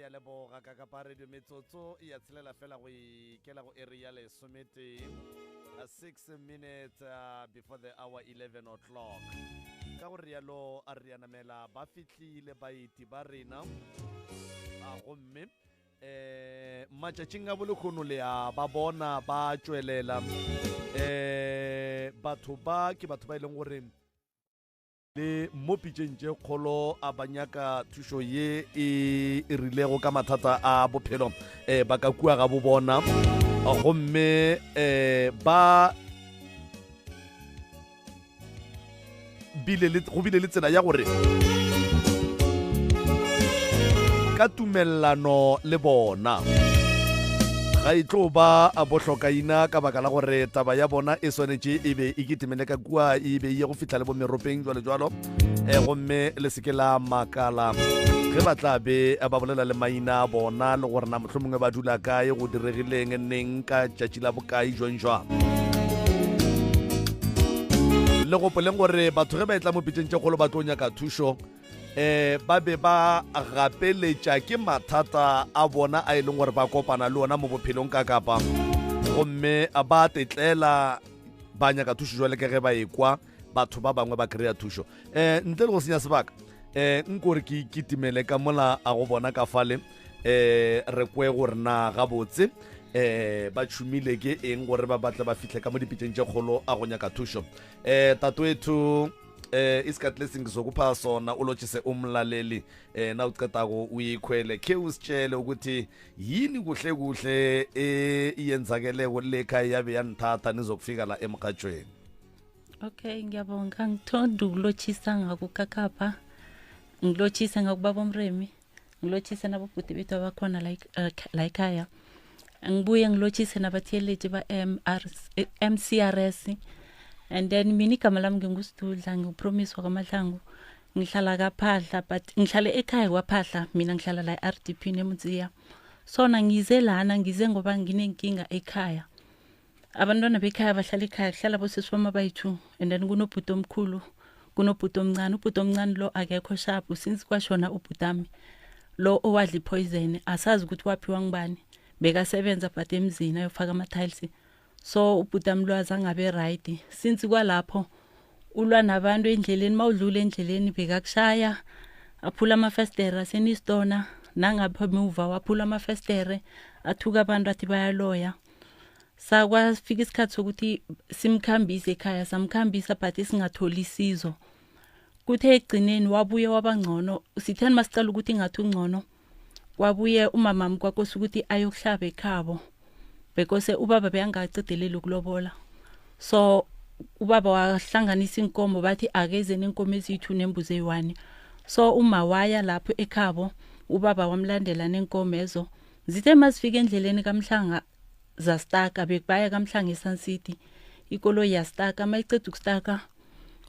a leboga kakapa radio metsotso ya tshelela fela go ikela go eri ya lesometee 6 minutes uh, before the hour 11 o'clock ka go rialo a re namela ba fihlile baeti ba rena a gomme eh matšatšing a bolekgono le a ba bona ba tšwelela eh batho ba ke batho ba e leng gore le mo pitšeng tše kgolo a ba nyaka thušo ye e rilego ka mathata a bophelo um ba ka kua ga bo bona gomme um ba bile le go bile le tsela ya gore ka tumelelano le bona ga e tlo ba a bohlokaina ka baka la gore taba ya bona e swanetše e be e kitimele ka kua e be e ye go fihla le bo meropeng jwalo jwalo um gomme le seke la makala ge ba tla be ba bolela le maina a bona le gore na mohlomongwe ba dula kae go diregileng neng ka tšatši la bokae jwang jwang le gopoleng gore batho ge ba etla mo pitšeng tše kgolo ba tlo nyaka thušo eh ba be ba gapeletša ke mathata a bona a e leng gore ba kopana le ona mo bophelong ka kapa gomme ba tetlela ba nyaka thušo jwale ka ge ba ekwa batho ba bangwe ba kry-a thušo um ntle le go senya sebaka um nko re ke kitimele ka mola a go bona ka fale um re kwe gore na gabotse um ba tšhumile ke eng gore ba batle ba fihle ka mo dipitseng tše kgolo a go nyaka thušo um tatoetho eh isikhathi lesi ngizokupha sona ulotshise umlaleli eh nawucedako uyikhwele khe usitshele ukuthi yini kuhle kuhle eh iyenzakeleko le khaya yabe yanithatha nizokufika la emrhatjweni Okay ngiyabonga ngithonda ukulotshisa ngakukakapha ngilotshise ngakubaba omremi ngilotshise nabobhuti bethu abakhona la eh, la ekhaya ngibuye ngilotshise nabathiyelethi ba-MCRS eh, and then mina igama lami ngingusidudla ngiwupromise wakwamahlangu ngihlala kaphahla but ngihlale ekhaya kwaphahla mina ngihlala la e-rdp nemudziya sona ngize lana ngize ngoba nginenkinga ekhaya abantwana bekhaya bahlala ekhaya kuhlala bosisi bami abayi-two and then kunobhuti omkhulu kunobhuti omncane ubhuti omncane lo akekho sharp since kwashona ubhutami lo owadla ipoison asazi ukuthi waphiwa ngubani bekasebenza but emzini ayofaka ama-tiles so ubhutami lo azangabe right since kwalapho ulwa nabantu endleleni mawudlula endleleni bekakushaya aphula amafestere asenistona nangapha emuva waphula amafestere athuka abantu athi bayaloya sakwafika isikhathi sokuthi simkhambise ekhaya samkhambisa but singatholi isizo kuthe ekugcineni wabuye wabangcono sitheni masicala ukuthi ngathi ungcono kwabuye umamami kwakosi ukuthi ayokuhlaba ekhabo bekose ubaba beyangacedeleli ukulobola so ubaba wahlanganisa inkomo bathi akeze nenkomo ezithu nembuzi eyi-one so uma waya lapho ekhabo ubaba wamlandela nenkomo ezo zithe mazifika endleleni kamhlanga zastaka bekubaya kamhlanga esun city ikoloyi yastaka uma iceda ukustaka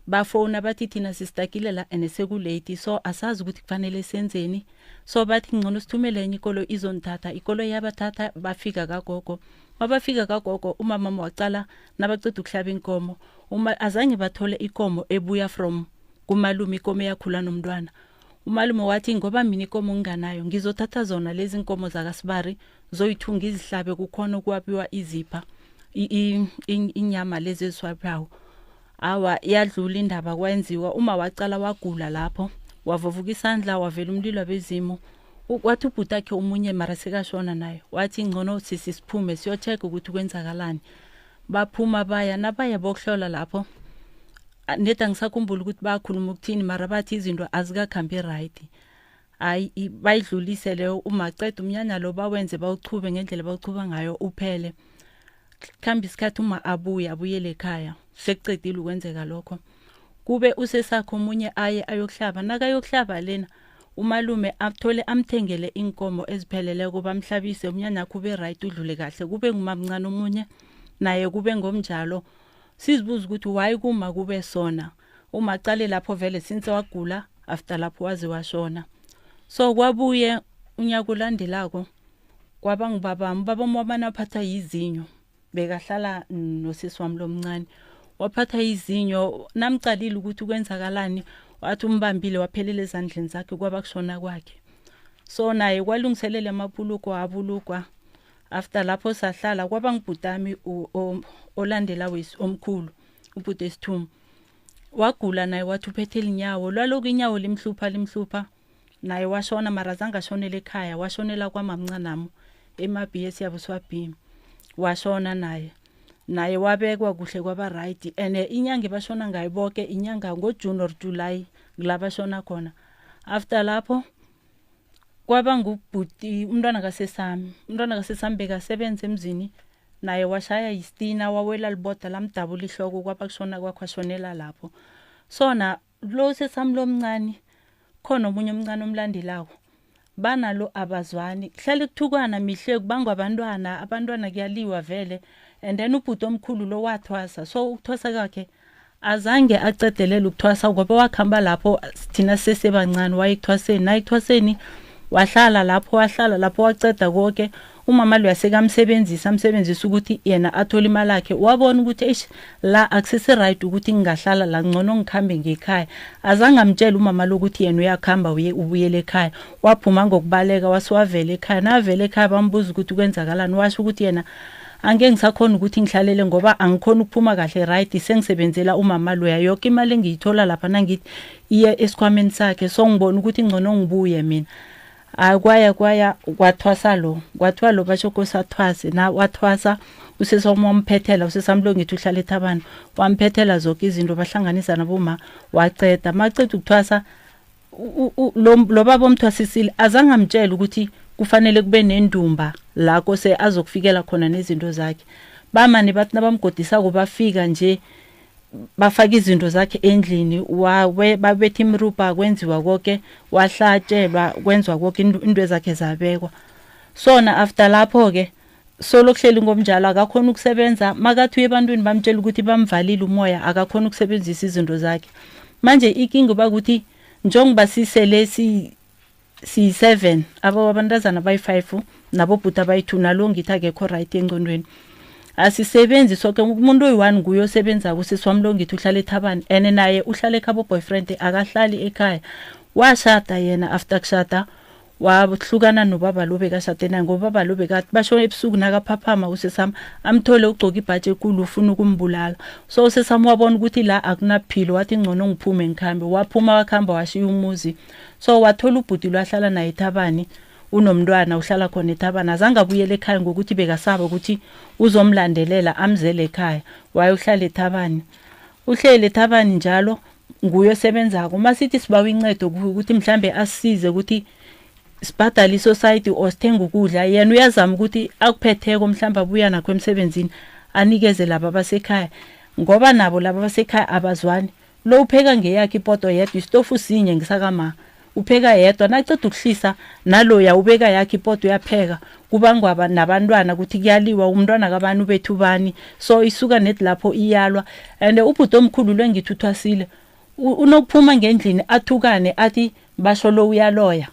bafona bathi thina sistakile la and sekulate so asazi ukuthi kufanele senzeni so bathi ngcono sithumele enye ikolo izonithatha ikolo yabathatha bafika kagogo mabafika kagogo umama wacala nabaceda ukuhlaba inkomo uma azange bathole ikomo ebuya from kumalume ikomo eyakhula nomntwana umalume wathi ngoba mina ikomo nginganayo ngizothatha zona lezi nkomo zakasibari zoyithunga izihlabe kukhona ukwabiwa izipha inyama lezi eziswaphawo awa yadlula indaba kwenziwa uma wacala wagula lapho wavuvuka isandla wavela umlilo abezimu wathi ubhuti akhe omunye mara sekashona naye wathi ngcono sisi siphume siyocheck ukuthi kwenzakalani baphuma baya nabaya bokuhlola lapho neda ngisakhumbula ukuthi bakhuluma ukuthini mara bathi izinto azikakhambi right hayi bayidlulise leyo umaceda umnyanya lo bawenze bawuchube ngendlela bawuchuba ngayo uphele kuhamba isikhathi uma abuye abuyele ekhaya sekucedile ukwenzeka lokho kube usesakho omunye aye ayokuhlaba nakayokuhlaba lena umalume athole amthengele inkomo ezipheleleko bamhlabise umnyanya wakho ube right udlule kahle kube ngumamncane omunye naye kube ngomnjalo sizibuza ukuthi why kuma kube sona uma aqale lapho vele since wagula after lapho waze washona so kwabuye unyaka olandelako kwaba ngubabami ubaba wamane waphatha yizinyo bekahlala nosisi wami lomncane waphatha izinyo namcalile ukuthi kwenzakalani wathi umbambile waphelela ezandleni zakhe kwaba kushona kwakhe So naye kwalungiselela amabhuluko, abulukwa. After lapho sahlala, kwaba ngubhutami olandela wesi omkhulu, ubhuti esithuma wagula naye, wathi uphethe linyawo, lwaloku inyawo limhlupha limhlupha, naye washona. Mara zange ashonele ekhaya, washonela kwamamncanami ema-B yabuswa B, washona naye. Naye wabekwa kuhle, kwaba right. And inyanga ebashona ngayo bonke, inyanga ngoJune or July kula bashona khona. After lapho kwaba ngubhuti, umntwana kasesami. Umntwana kasesami bekasebenza emzini, naye washaya yisitina, wawela liboda, lamdabula ihloko, kwaba kushona kwakho, ashonela lapho. Sona lo sesami lomncane, khona omunye omncane omlandelako, banalo abazwani, kuhlale kuthukwana mihle, kubangwa abantwana, abantwana kuyaliwa vele. And then ubhuti omkhulu lo wathwasa. So ukuthwasa kwakhe azange acedelele ukuthwasa, ngoba wakhamba lapho thina sisesebancane, wayekuthwaseni, nayekuthwaseni wahlala lapho, wahlala lapho waceda konke. Umama lo yasekamsebenzisa, amsebenzisa ukuthi yena athole imali yakhe. Wabona ukuthi eish, la akusese right ukuthi ngingahlala la, ngcono ngikhambe ngekhaya. Azange amtshele umama lo ukuthi yena uyakhamba, uye ubuyele ekhaya. Waphuma ngokubaleka, wasiwavela ekhaya. Navela ekhaya bambuza ukuthi kwenzakalani, washo ukuthi yena angeke ngisakhona ukuthi ngihlalele ngoba angikhona ukuphuma kahle right, sengisebenzela umama loya, yonke imali engiyithola lapha nangithi iye esikhwameni sakhe, so ngibona ukuthi ngcono ngibuye mina. Hayi, kwaya kwaya kwathwasa lo, kwathiwa lo basho kosathwase na wathwasa. Usesomwamphethela usesamlo, ngithi uhlala ethabana, wamphethela zonke izinto, bahlanganisa naboma, waceda. Maceda ukuthwasa, lo baba omthwasisile azange amtshele ukuthi kufanele kube nendumba la kose azokufikela khona nezinto zakhe. Bamane bathi nabamgodisako, bafika nje bafaka izinto zakhe endlini, wawe babetha imrupa, kwenziwa konke, wahlatshelwa, kwenziwa konke, into zakhe zabekwa. Sona after lapho ke solo kuhleli ngomnjalo, akakhona ukusebenza. Makathi uye ebantwini bamtshela ukuthi bamvalile umoya, akakhona ukusebenzisa izinto zakhe. Manje ikinga uba ukuthi njengoba sisele si siyi-7, abo abantazana bayi-5 nabobhuti abayi-2, nalo ngithi akekho right engcondweni, asisebenzi soke. Umuntu oyi-one nguye osebenzako, usisi wami lo ngithi uhlala ethabani, and naye uhlala ekhabo boyfriend, akahlali ekhaya. Washada yena, after kushada wahlukana nobaba lo bekashade naye, ngoba ubaba lo bekathi basho ebusuku nakaphaphama usesami amthole ugcoka ibhaji ekulu, ufuna ukumbulala. So usesami wabona ukuthi la akunaphilo, wathi ngcono ngiphume ngikhambe. Waphuma wakhamba, washiya umuzi. So wathola ubhuti lo ahlala naye ethabani, unomntwana, uhlala khona ethabani. Azange abuyele ekhaya ngokuthi bekasaba ukuthi uzomlandelela amzele ekhaya. Wayohlala ethabani, uhleli ethabani njalo, nguye osebenzako. Uma sithi sibawa incedo kuye ukuthi mhlambe asisize ukuthi sibhadale isociety or sithenge ukudla, yena uyazama ukuthi akuphetheko mhlawumbe abuya nakho emsebenzini anikeze laba basekhaya, ngoba nabo laba basekhaya abazwani. Lo upheka ngeyakhe ipoto yedwa, isitofu sinye ngisakama, upheka yedwa, naceda ukuhlisa naloya ubeka yakhe ipoto, uyapheka, kubangwa nabantwana ukuthi kuyaliwa, umntwana kabani ubethu ubani. So isuka net lapho iyalwa. And ubhuti omkhulu lo engithi uthwasile unokuphuma ngendlini athukane, athi basho lo uyaloya.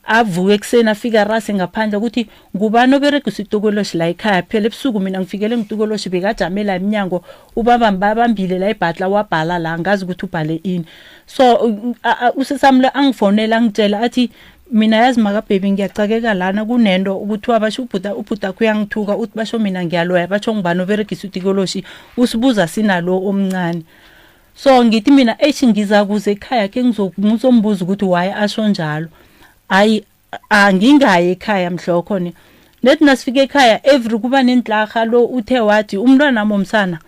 Avuke ekuseni afike arase ngaphandle ukuthi ngubani oberegisa itokoloshi la ekhaya. Phela ebusuku mina ngifikele ngitokoloshi, bekajame la emnyango, ubaba babambile la ibhatla, wabhala la, ngazi ukuthi ubhale ini. So usesamlo angifonela, angitshela athi mina yazi makabhebi ngiyacakeka lana, kunento ukuthiwa basho ubhuta, ubhuta akho uyangithuka, uthi basho mina ngiyaloya, basho ngubani oberegisa utikoloshi, usibuza sinalo omncane. So ngithi mina eish, ngiza kuze ekhaya ke ngizombuza ukuthi why asho njalo. Hayi, angingayi ekhaya mhlokho ne. Nethi nasifika ekhaya every kuba nenhlaha lo uthe wathi umntwana momsana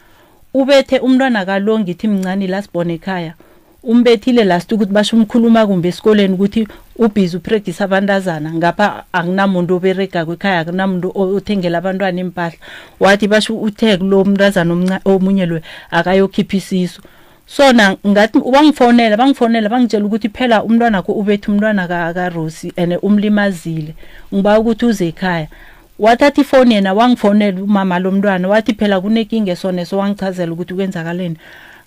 ubethe umntwana kalo ngithi mncane la sibone ekhaya, umbethile last, ukuthi basho umkhuluma kumbe esikoleni ukuthi ubhizi upractice abantazana, ngapha akunamuntu oberegako ekhaya, akunamuntu othengela abantwana impahla. Wathi basho uthe kulo mntazana omunye lo akayokhipha isisu. So na ngathi bangifonela, bangifonela bangitshela ukuthi phela umntwana wakho ubethe umntwana kaRosi and umlimazile, ngiba ukuthi uze ekhaya. Wathatha ifoni yena wangifonela umama lo mntwana, wathi phela kunekinga esone. So wangichazela ukuthi kwenzakaleni.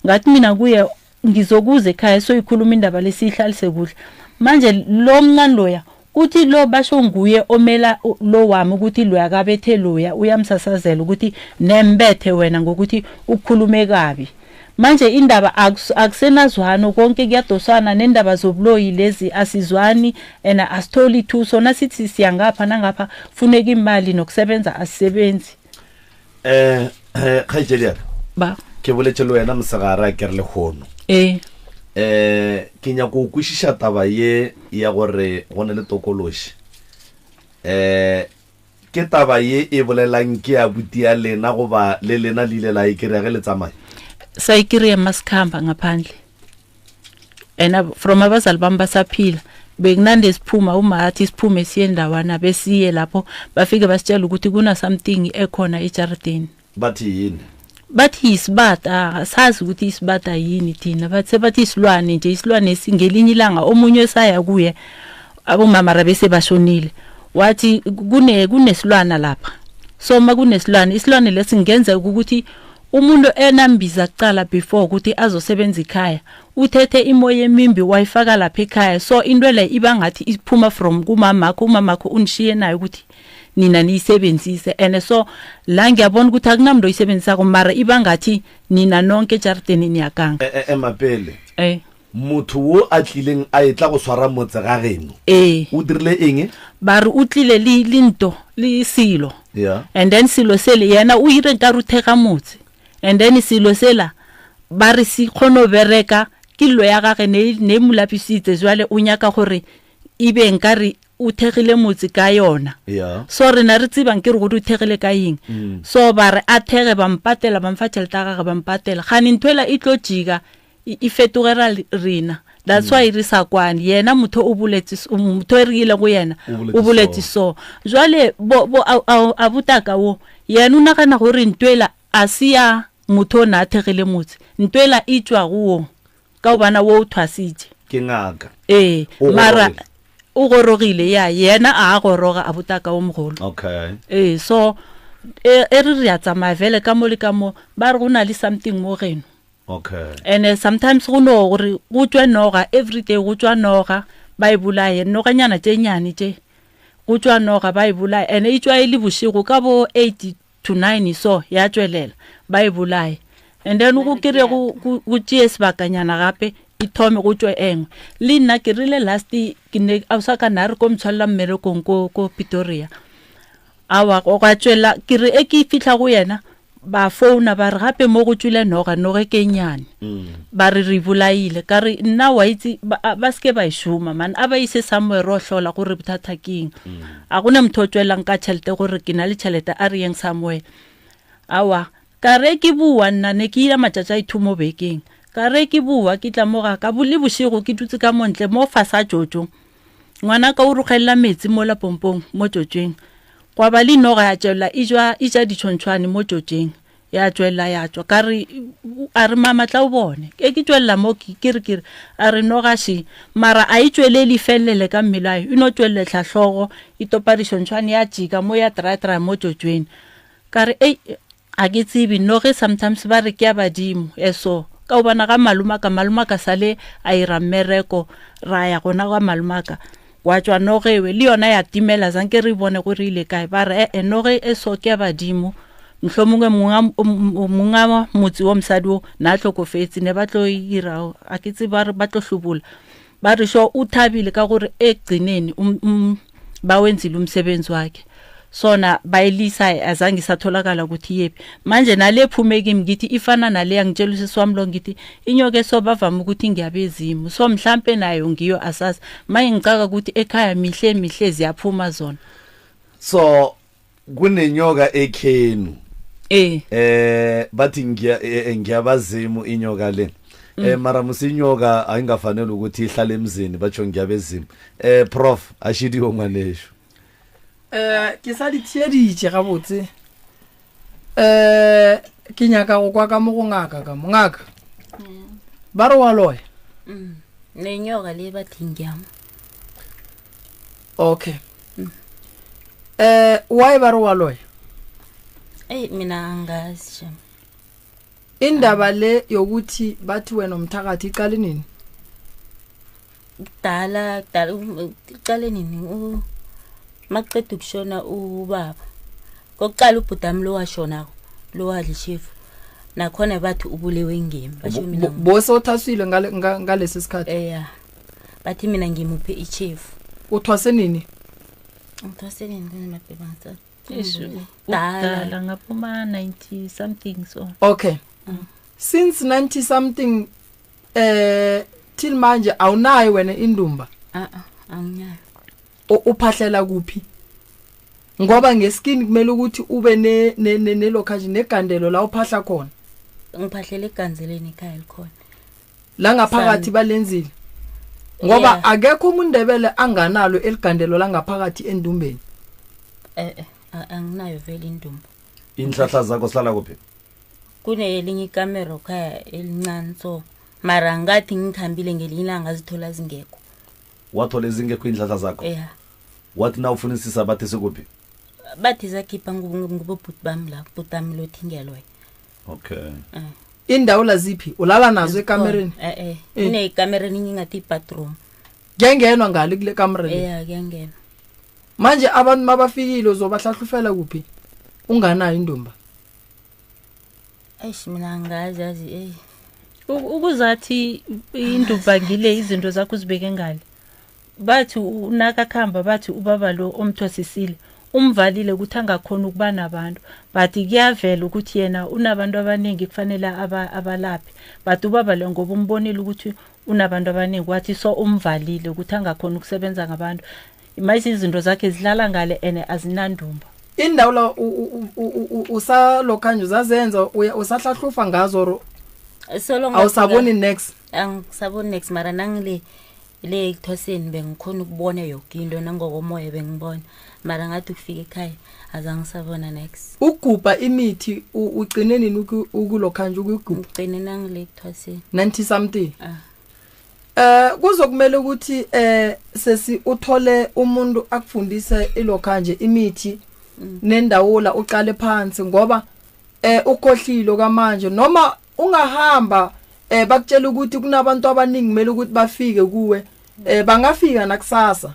Ngathi mina kuye ngizokuza ekhaya soyikhuluma indaba lesiyihlalise kuhle. Manje lo mncane loya uthi lo basho nguye omela lo wami ukuthi loya kabethe loya, uyamsasazela ukuthi nembethe wena ngokuthi ukhulume kabi. Manje indaba akusenazwano konke kuyadoswana nendaba zobuloyi lezi asizwani and asitholi thuso nasithi siyangapha nangapha funeka imali nokusebenza asisebenzi. Eh eh kgaetšedi ya ka. Ba. Ke boletše le wena mosegare a ke re lehono. Ee. Eh ke nyaka go kwešiša taba ye ya gore go ne le tokološi. Eh Ke taba ye e bolelang ke abuti ya lena goba le lena le ile la e kry-a ge le tsamaya? Sayikiriya masikhamba ngaphandle and from abazali bami basaphila bekunande siphuma uma athi siphume siye ndawana besiye lapho bafike basitshela ukuthi kuna something ekhona ejaridini. Bathi yini? Bathi yisibata, asazi ukuthi isibata yini thina. Bathi sebathi isilwane nje, isilwane esingelinye ilanga omunye esaya kuye abomama rabese bashonile. Wathi kune kunesilwana lapha. So uma kunesilwane, isilwane lesi ngenzeka ukuthi umuntu enambiza kuqala before ukuthi azosebenza ekhaya uthethe imoya emimbi wayifaka lapha ekhaya so into le iba ngathi iphuma from kumamakho umamakho unishiye nayo ukuthi nina niyisebenzise and so la ngiyabona ukuthi akunamuntu oyisebenzisako mara iba ngathi nina nonke ejarideni niyaganga. E, e, Mapele eh motho wo a tlileng a etla go swara motse ga geno ee o dirile eng? Ba re o tlile le le nto le selo Yeah. and then selo sele yena o ire nka ruthega motse and then selo sela ba re se kgone go bereka ke llo ya gage ne ne mo lapisitse jwale o nyaka gore ebe nkare o thegile motse ka yona. Yeah. So rena re tsebang ke re gore o thegile ka eng. So ba re a thege ba mpatela ba mfa tšhelete ya gage ba mpatela. Gane ntho ela e tlo jika e e fetogela rena. That's why re sa kwane. Yena motho o boletse motho e re ile go yena O o boletse boletse so. so. Jwale bo bo abutaka wo yena o nagana gore ntho ela a se ya motho o na a thegile motse. Ntho ela e tšwa go wo ka gobana wo o thwasitše. Ke ngaka. Ee, O mara gorogile. o gorogile ya yena a a goroga a botaka o mogolo. Okay. Ee, so e e re re a tsamaya vele ka mo le ka mo ba re go na le something mo geno. Okay. And sometimes go no gore go tšwe noga every day go tšwa noga ba e bolaye noganyana tše nyane tše go tšwa noga ba e bolaye and e tšwa e le bošego ka bo 8 to 9 so ya tšwelela ba e bolaye and then go kry go go tšee sebakanyana gape e thome go tšwe engwe le nna ke rile last ke ne a sa ka na re ko mtshwalela mmerekong ko ko Pretoria awa go gwa tšwela ke re e ke fihla go yena ba founa ba re gape mo go tšwile noga noge ke nyane ba re re bolaile ka re nna wa itse ba ba se ke ba e šoma man a ba ise somewhere ro hlola gore bothata ke eng a gona motho o tšwelang ka tšhelete gore ke na le tšhelete a re yeng somewhere awa ka re ke bua nna ne ke ile matšatši a ithumo bekeng ka re ke bua ke tla mo ga ka le bošego ke dutse ka montle mo fasa jojo ngwana ka o rogelela metsi mo la pompong mo tšotšeng gwa ba le noga ya tšwela e jwa e ja ditšhontšhwane mo tšotšeng ya tšwela ya tšwa ka re a re mama tla o bone e ke tšwelela mo ke ke re ke re a re noga še mara a e tšwelele e felele ka mmele wa yo e no tšwelelela hlogo e topa ditšhontšhwane ya tšika mo ya traetrae mo tšotšweng ka re ei a ke tsebe noge sometimes ba re ke ya badimo e so ka o bona ga malomaka malomaka sale a ira mmereko ra ya gona ga malomaka wa tšwa nogewe le yona ya timela zanke re bone gore ile kae ba re ee noge e so ke ya badimo mohlomongwe monga motse wa mosadi o na hlokofetse ne ba tlo ira a ke tsebe ba re ba tlo hlobola ba re sho o thabile ka gore e gcineni ba wenzile umsebenzi wakhe sona bayilisa azange isatholakala ukuthi yephi manje nale phume kimi ngithi ifana nale yangitshela usisi wami lo ngithi inyoka eso bavama ukuthi ngiyabezimu so mhlampe nayo ngiyo asazi manje ngicaka ukuthi ekhaya mihle mihle ziyaphuma zona. So kunenyoka ekhenu eh bathi ngiya ngiyabazimu inyoka le mara musinyoka ayingafanele ukuthi ihlale emzini batsho ngiyabezimu prof ashidiwo ngwanesho Ke sa di theeditše gabotse ke nyaka go kwa ka mo go ngaka ka mo ngaka ba re wa loya nenyoka le bathi ngiyam okay why ba re wa loya eyi mina angazi shem indaba le yokuthi bathi wena umthakathi iqale nini kudala kudala iqale nini maqeda ukushona ubaba kokuqala ubhudami lo washonako lo wadla ishefu Nakhona bathi ubulewe ngimi, basho mina. Bose uthasile ngalesi sikhathi? Eya, bathi mina ngimuphe ichefu. Uthwase nini? Ngithwase nini kunamabheba? Kudala, ngaboma 90 something so. Okay, since 90 something till manje awunayo wena indumba? A a, anginayo. Uphahlela kuphi? Ngoba ngeskini kumele ukuthi ube ne ne negandelo la uphahla khona. Ngiphahlela eganzeleni ekhaya likhona. La ngaphakathi balenzile? Ngoba akekho umundebele anganalo eligandelo la ngaphakathi endumbeni. Eh, anginayo vele indumba. Inhlahla zakho sihlala kuphi? Kunelinye ikamero khaya elincane so, mara ngathi ngikhambile ngelinye ilanga zithola zingekho. Wathola ezingekho iinhlahla zakho? Ya. Wathi na ufunisisa bathi sikuphi? Bathi zakhipha ngubobhuti bami la, bhuti ami lothi ngiyaloya. Okay. Indawo laziphi ulala nazo ekamereni? Eh eh, kunekamera elinye ingathi i-bathroom. Kuyangenwa ngale kule kamera le? Ya, kuyangena. Manje abantu mabafikile uzobahlahlufela kuphi unganayo indumba? Eish, mina angazi yazi, eyi. Ukuzathi indumba ngile, izinto zakho uzibeke ngale. Bathi unakakhamba, bathi ubaba lo omthwasisile umvalile ukuthi angakhona ukuba nabantu, but kuyavela ukuthi yena unabantu abaningi kufanele abalaphe, but ubaba lo ngoba umbonile ukuthi unabantu abaningi, wathi so umvalile ukuthi angakhona ukusebenza ngabantu. Manje izinto zakhe zidlala ngale and azinandumba. Indawo la usalokha nje uzazenza, usahlahlufa ngazo or solo awusaboni next? Angisaboni next, mara nangile le ekuthwaseni bengikhona ukubona yoke into, nangokomoya bengibona, mara ngathi ukufika ekhaya azangisabona next. Ugubha imithi ugcine nini ukulokha nje ukuyigubha? Ngigcine nangile ekuthwaseni. 90 something? Ah. Kuzokumele ukuthi sesi uthole umuntu akufundise ilokha nje imithi nendawo la uqale phansi, ngoba ukhohlilo kamanje noma ungahamba bakutshela ukuthi kunabantu abaningi kumele ukuthi bafike kuwe, bangafika nakusasa.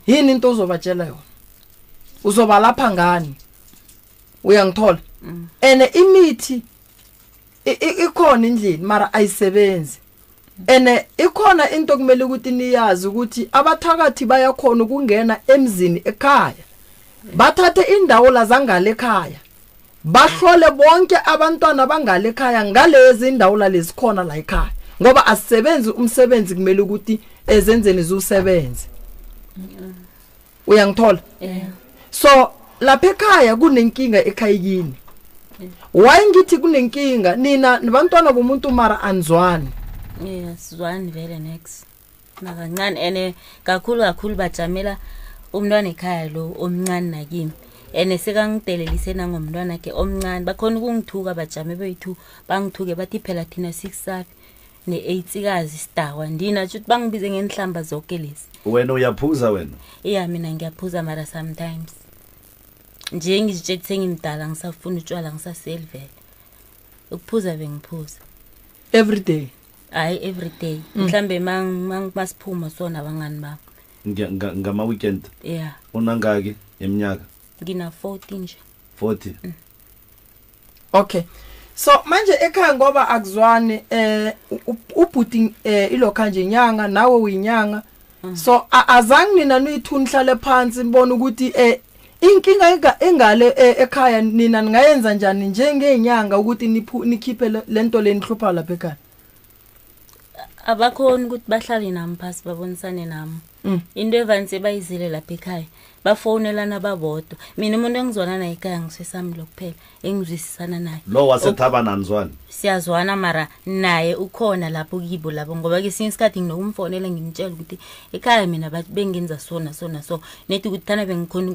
Yini into ozobatshela yona? Uzoba lapha ngani? Uyangithola? Ene imithi ikhona endlini mara ayisebenzi. Ene ikhona into kumele ukuthi niyazi ukuthi abathakathi bayakhona ukungena emzini ekhaya, bathathe indawo la zangale ekhaya, bahlole bonke abantwana bangale ekhaya ngalezi indawo la lezikhona la ekhaya, ngoba asisebenzi umsebenzi kumele ukuthi ezenzeni ziwusebenze. Uyangithola? Yeah. So lapha ekhaya kunenkinga ekhayikini. Why ngithi kunenkinga? Nina nibantwana bomuntu mara anzwani. Yeah, sizwani vele next nakancane, ene kakhulu kakhulu bajamela umntwana ekhaya lo omncane nakimi, ene sekangidelelise nangomntwana ke omncane. Bakhona ukungithuka, bajame boyi-two bangithuke, bathi phela thina sikusabi ne-aidsikazi sidakwa ndina, tsho ukuthi bangibize ngenhlamba zonke lezi. Wena uyaphuza wena? Iya, mina ngiyaphuza, mara sometimes nje ngizitshela sengimdala, ngisafuna utshwala, ngisaseli vele. Ukuphuza bengiphuza. Every day? Hayi, every day mhlambe masiphuma so nabangani bami. Ngama-weekend? Ya. Unangaki eminyaka? Ngina 40 nje. 40. Okay, so manje ekhaya ngoba akuzwani, ubhuti ilokha nje inyanga, nawe uyinyanga, so azange nina niyithuni hlale phansi nibone ukuthi inkinga engale ekhaya nina ningayenza njani njengenyanga ukuthi nikhiphe lento lenihlupha lapha ekhaya? Abakhoni ukuthi bahlale nami phasi babonisane nami. Into evanise bayizile lapha ekhaya, bafowunelana babodwa. Mina umuntu engizwana naye ekhaya ngisesami lo kuphela engizwisisana naye. Lo wasethaba nanizwani? Siyazwana, mara naye ukhona lapho kibo lapho, ngoba kesinye isikhathi nginokumfonela ngimtshela ukuthi ekhaya mina bathi bengenza so na so na so, nethi ukuthi thana bengikhona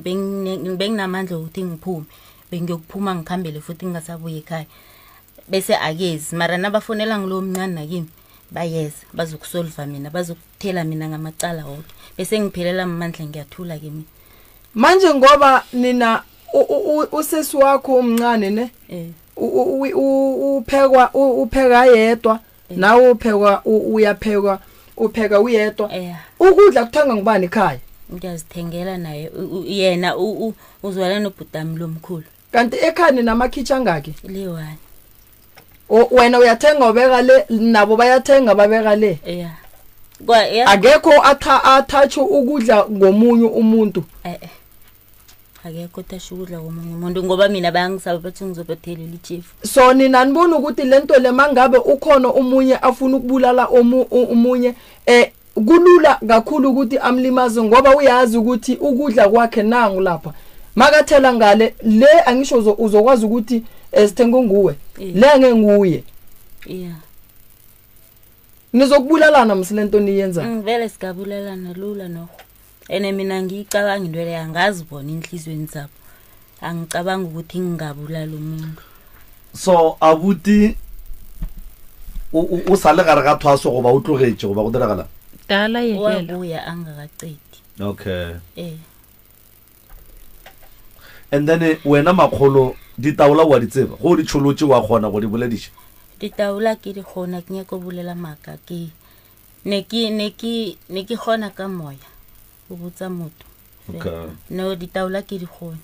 benginamandla okuthi ngiphume, bengiyokuphuma ngikhambele futhi ngingasabuyi ekhaya, bese akezi. Mara nabafonela ngilowo mncane nakimi bayeza bazokusolva mina, bazokuthela mina ngamacala woke, bese ngiphelela mamandla, ngiyathula-ke mina. Manje ngoba nina usesi wakho omncane ne uphekwa upheka yedwa, nawe uphekwa uyaphekwa, upheka uyedwa? Ukudla kuthenga ngubani ekhaya? Ngiyazithengela naye yena uzwala nobhutami lomkhulu. Kanti ekhaya ninamakhitshi angaki? Liyi-one. O, wena uyathenga ubeka le nabo bayathenga babeka le ya kwa ya akekho atha athathe ukudla ngomunye umuntu eh eh akekho otasha ukudla komunye umuntu ngoba mina bayangisaba bathi ngizobathelela itshefu so nina nibona ukuthi lento le mangabe ukhona omunye afuna ukubulala omunye eh kulula kakhulu ukuthi amlimaze ngoba uyazi ukuthi ukudla kwakhe nangu lapha makathela ngale le angisho uzokwazi ukuthi esithengwe nguwe le angeke nguye yeah nizokubulalana msilento niyenza ngivele sigabulalana lula nokho ene mina ngiyicabanga into leyo angazibona enhliziyweni zabo angicabanga ukuthi ngingabulala umuntu so abuti o sa le gare ga thwaso goba o tlogetše goba go diragala dala yekela wabuya angakacedi okay ee and then eh, wena makgolo ditaola wa di tseba go di tšholotše wa kgona go di bolediša ditaola ke di kgona ke nyako bolela maaka ke ne ke ne ke ne ke kgona ka moya go botsa motho Okay. no ditaola ke di kgone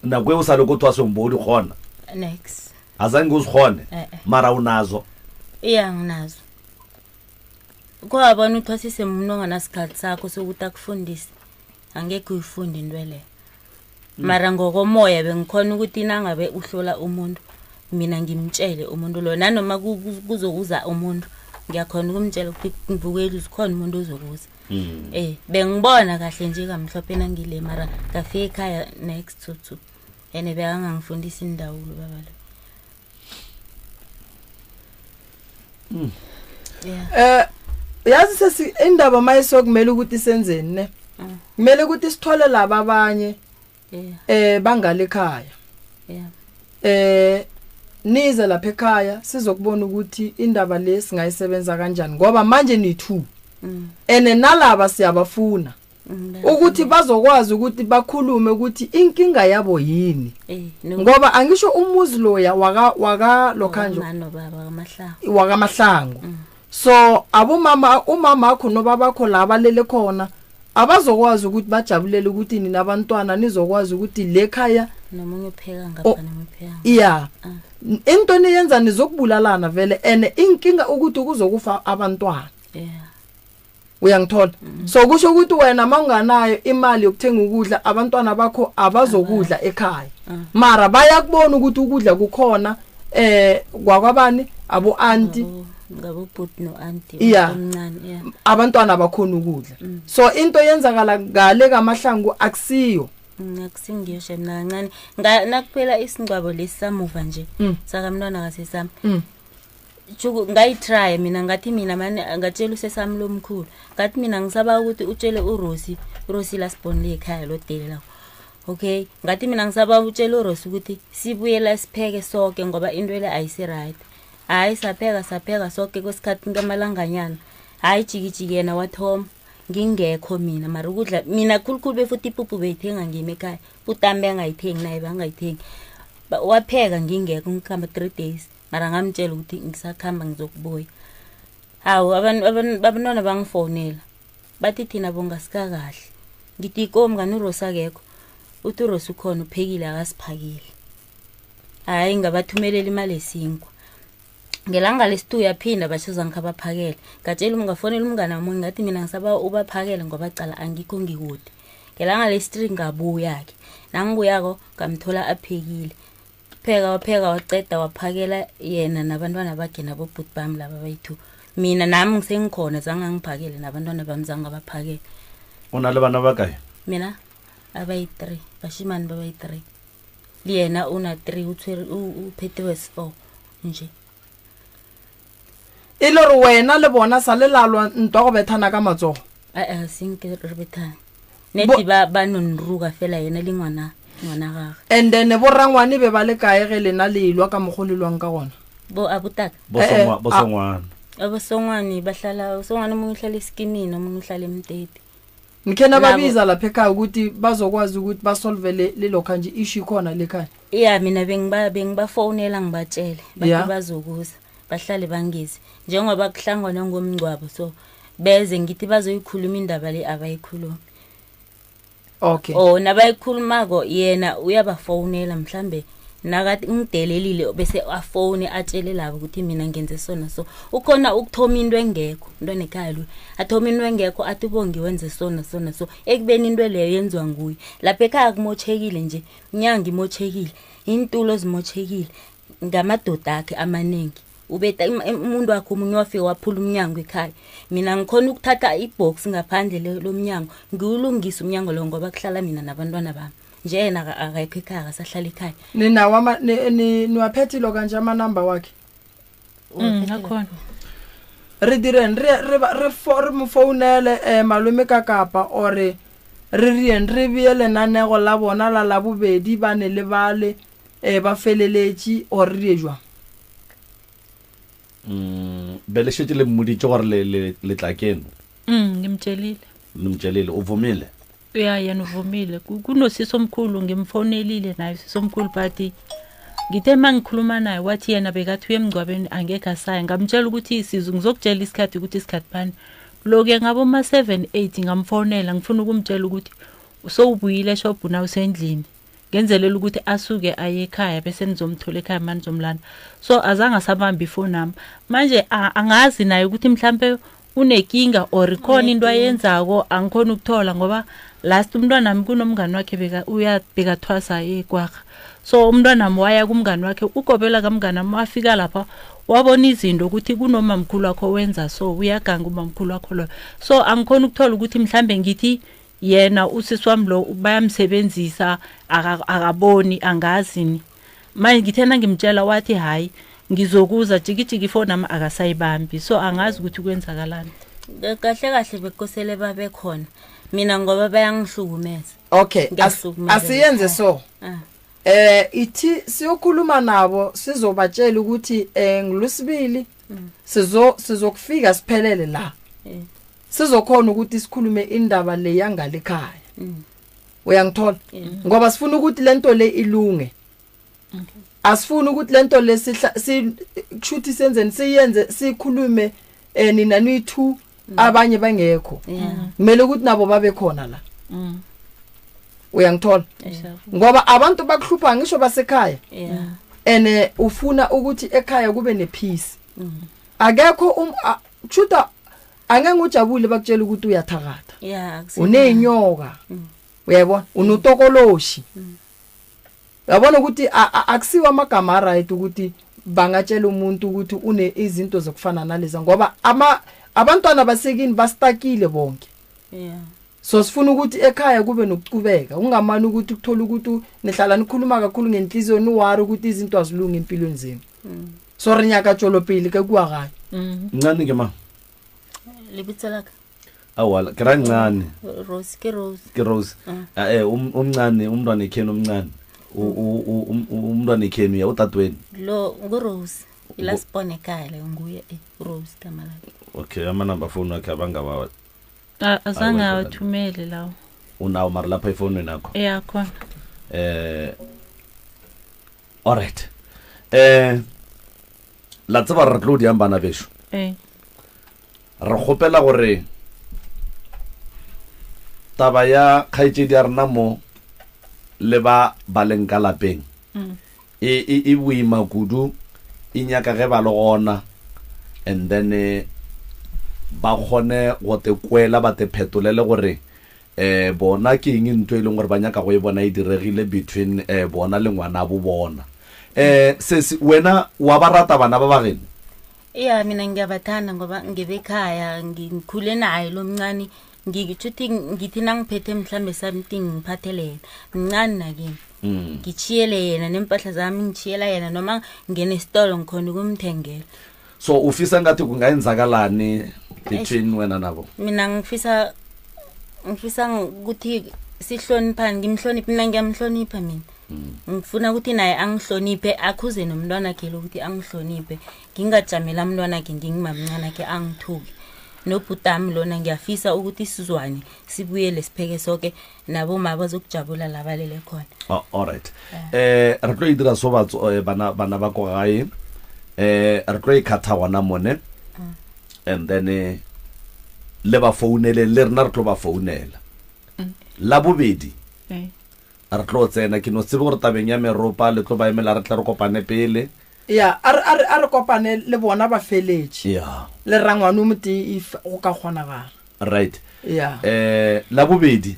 nako e o sa le ko thwasong bo o di kgona next a zange o se kgone Eh, eh. mara o nazo iya nginazo kwa bona uthwasise umuntu onganasikhathi sakho sokuthi akufundise angekhe uyifunde into leyo mara ngokomoya bengikhona ukuthi nangabe uhlola umuntu mina ngimtshele umuntu lo nanoma kuzokuza umuntu ngiyakhona ukumtshela ukuthi ngivukeli uzikhona umuntu ozokuza eh bengibona kahle nje kamhlophe nangile mara ngafika ekhaya next to two ene bekangangifundisa indawulo baba lo yeah Eh yazi sesi indaba mayisokumele ukuthi senzeni ne kumele ukuthi sithole laba abanye yeah eh bangale ekhaya yeah eh nize lapha ekhaya sizokubona ukuthi indaba le singayisebenza kanjani ngoba manje ni2 ene nalaba siyabafuna ukuthi bazokwazi ukuthi bakhulume ukuthi inkinga yabo yini eh no ngoba angisho umuzi loya waka waka lokhanje mano baba kamahlangu wakamahlangu so abomama umama akho nobabakho la balele khona abazokwazi ukuthi bajabulele ukuthi nina abantwana nizokwazi ukuthi le khaya nomunye upheka Oh. ngapha nomunye upheka ngapha. iya into niyenza nizokubulalana vele and inkinga ukuthi kuzokufa abantwana yeah uyangithola so kusho ukuthi wena mawunganayo imali yokuthenga ukudla abantwana bakho abazokudla ekhaya mara bayakubona ukuthi ukudla kukhona eh kwakwabani abo auntie Ngabo- ngabobhuti no-anti Yeah. omncane yeah abantwana abakhona ukudla so into yenzakala ngale kamahlangu akusiyo Akusingiyo shem nakancane nakuphela isingcwabo lesi samuva nje sakamntwana kasesami Tjhuku ngayitry mina ngathi mina mane ngatshela usesami lomkhulu ngathi mina ngisaba ukuthi utshele uRosi uRosi lasibonile ekhaya lo delelako okay ngathi mina ngisaba utshela uRosi ukuthi sibuyela sipheke sonke ngoba into le ayisi right hayi sapheka sapheka sonke kwesikhathi ngamalanganyana hayi jikijiki yena wathoma ngingekho mina mara ukudla mina khulukhulu befuthi ipuphu beyithenga ngimi ekhaya putami bengayithengi naye bangayithengi wapheka ngingekho ngikhamba 3 days mara ngamtshela ukuthi ngisakhamba ngizokubuya hawu abantwana bangifonela bathi thina bongasikakahle ngithi ikomi kani urosi akekho uthi urosi ukhona uphekile akasiphakile hhayi ngabathumelela imali esinkwa ngelanga lesitu uyaphinda basho zangikhabaphakele ngatshela ngafonela umngane wamunye ngathi mina ngisaba ubaphakele ngoba cala angikho ngikude ngelanga lesi-three ngabuya-ke nangibuyako ngamthola aphekile pheka wapheka waceda waphakela yena nabantwana bakhe nabobhuti bami laba bayi-two mina nami ngisengikhona zange angiphakele nabantwana bami zange abaphakele o na le bana ba kae mina abayi-three bashimane babayi-three le yena una-three utshwere uphethe wesi-four nje e le gore wena le bona sa le lalwa ntwa go bethana ka matsogo a senke re bethane nete ba ba nonruka fela yena le ngwana ngwana gage and then borrangwane be ba le kae ge lena le elwa ka mokgwa o le lwang ka gona bo abutaka bosongwana abosongwane bahlala usongwane omunye uhlala esikimini omunye uhlala emteti nikhe Labo- nababiza lapha ekhaya ukuthi bazokwazi ukuthi basolve lelokha nje issue ikhona lekhaya ya mina bengibafonela ngibatshele bathi Yeah. bazokuza bahlale bangezi njengoba kuhlanganwa ngomngcwabo so beze ngithi bazoyikhuluma indaba le abayikhulumi okay or nabayikhulumako yena uyabafonela mhlambe Nakathi ngidelelile bese afone atshele labo ukuthi mina ngenze sona so. Ukhona ukuthoma into engekho, umntwana ekhaya lo. Athoma into engekho athi uBongi wenze sona sona so. Ekubeni into leyo yenziwa nguye. Lapha ekhaya kumotjhekile nje, inyanga imotjhekile, iintulo zimotjhekile ngamadoda akhe amaningi. Ubeta umuntu wakhe omunye wafika waphula umnyango ekhaya. Mina ngikhona ukuthatha ibox ngaphandle lomnyango, ngiwulungise umnyango lo ngoba kuhlala mina nabantwana bami. Nje yena akekho ekhaya, akasahlala ekhaya. Ninawo ama niwaphethe lo kanje amanamba wakhe? Akhona. Re direng re re ba- re fo- re mo founele malome ka kapa or re rieng re beye lenanego la bona la labobedi ba ne le bale ba feleletše or re die jwang? Be le šetše le mmoditše gore le le le tla keno? Ngimtshelile. Nimtshelile, o vumile? Ya, yena uvumile. Kunosisi omkhulu ngimfonelile naye usisi omkhulu but ngithe uma ngikhuluma naye wathi yena bekathi uye emngcwabeni angekhe asaya. Ngamtshela ukuthi ngizokutshela isikhathi ukuthi isikhathi bani. Lokuya ngabo ma-7 8 ngamfonela ngifuna ukumtshela ukuthi sowubuyile eshobhu na usendlini. Ngenzelela ukuthi asuke aye ekhaya bese nizomthola ekhaya manje nizomlanda. So azange asabamba ifoni yami. Manje angazi naye ukuthi mhlambe unekinga or khona into ayenzako angikhona ukuthola ngoba last umntwana wami kunomngani wakhe beka uya bekathwasa eKwarha. So umntwana wami waya kumngani wakhe ugobela kamngani wami wafika lapha wabona izinto ukuthi kunomamkhulu wakho wenza so uyaganga umamkhulu wakho loyo. So angikhona ukuthola ukuthi mhlambe ngithi yena usisi wami lo bayamsebenzisa akaboni angazi ni. Manje ngithe nangimtshela wathi hayi ngizokuza jikijiki ifoni yami akasayibambi. So angazi ukuthi kwenzakalani. Kahle kahle bekosele babe khona mina ngoba bayangihlukumeza. Okay, asiyenze so. Ithi siyokhuluma nabo sizobatshela ukuthi ngilosibili sizokufika siphelele la. Sizokhona ukuthi sikhulume indaba le yangale ekhaya. Uyangithola? Ngoba sifuna ukuthi lento le ilunge. Asifuni ukuthi lento le kushuthi senzeni siyenze sikhulume nina niyi-2 abanye bangekho. Kumele ukuthi nabo babe khona la. Uyangithola? Ngoba abantu bakuhlupha ngisho basekhaya. Ene ufuna ukuthi ekhaya kube nepeace. Akekho kushuta angeke ujabule bakutshela ukuthi uyathakatha. Unenyoka. Uyayibona? Unotokoloshi. Uyabona ukuthi akusiwa amagama right ukuthi bangatshela umuntu ukuthi une izinto zokufana naleza ngoba abantwana basekini bastakile bonke. So sifuna ukuthi ekhaya kube nokucubeka, ungamani ukuthi ukuthola ukuthi nihlala nikhuluma kakhulu ngenhliziyo niwari ukuthi izinto azilungi empilweni zenu. So re nyaka tjolopele ke kua gae. Ncane ke mang? Lebitso la ka? Awa, ke ra ncane. Rose, ke Rose. Ke Rose. Umncane, umntwana ekhenu omncane. Umntwana ekhenu ya udadweni. Lo nguRose. Ila sibone ekhaya le nguye Rose igama lakhe. Okay, ama number phone wakhe abangabawa. Azange awathumele lawo. Unawo mara lapha efonini yakho? Yeah, khona. All right. La tseba re tlo di ambana besho. Re kgopela gore taba ya kgaetšedi ya rena mo le ba ba leng ka lapeng e boima kudu, e nyaka ge ba le gona and then ba kgone go te kwela ba te phetolele gore bona ke eng ntho e leng gore ba nyaka go e bona e diregile between bona le ngwana bo bona. Sesi wena wa ba rata bana ba ba geno? Ya, mina ngiyabathanda ngoba ngibekhaya, ngikhule naye lo mncane. Ngithuthi ngithi nangiphethe mhlambe something ngiphathele yena. Mncane nakimi. Ngitshiyele yena nempahla zami, ngitshiyela yena noma ngene esitolo ngikhona ukumthengela. So ufisa ngathi kungayenzakalani between wena nabo? Mina ngifisa ukuthi sihloniphane, ngimhloniphe, mina ngiyamhlonipha mina. Ngifuna ukuthi naye angihloniphe, akhuze nomntwana wakhe lo ukuthi angihloniphe. Ngingajamela umntwana wakhe ngingimamncane wakhe angithuke. Nobhutami lona ngiyafisa ukuthi sizwane, sibuyele sipheke soke naboma bazokujabula la balele khona. Oh, all right. Re tlo e dira so batso bana ba ko gae. Re tlo e khatha gona mone. And then le ba founele le rena re tlo ba founela. La bobedi. Re tlo tsena. Ke no tsebe gore tabeng ya meropa le tlo ba emela re tle re kopane pele. Ya, a re, a re, a re kopane le bona ba feletše. Ya. Le rangwane o motee if go ka kgonagala. Right. Ya. Eh, la bobedi,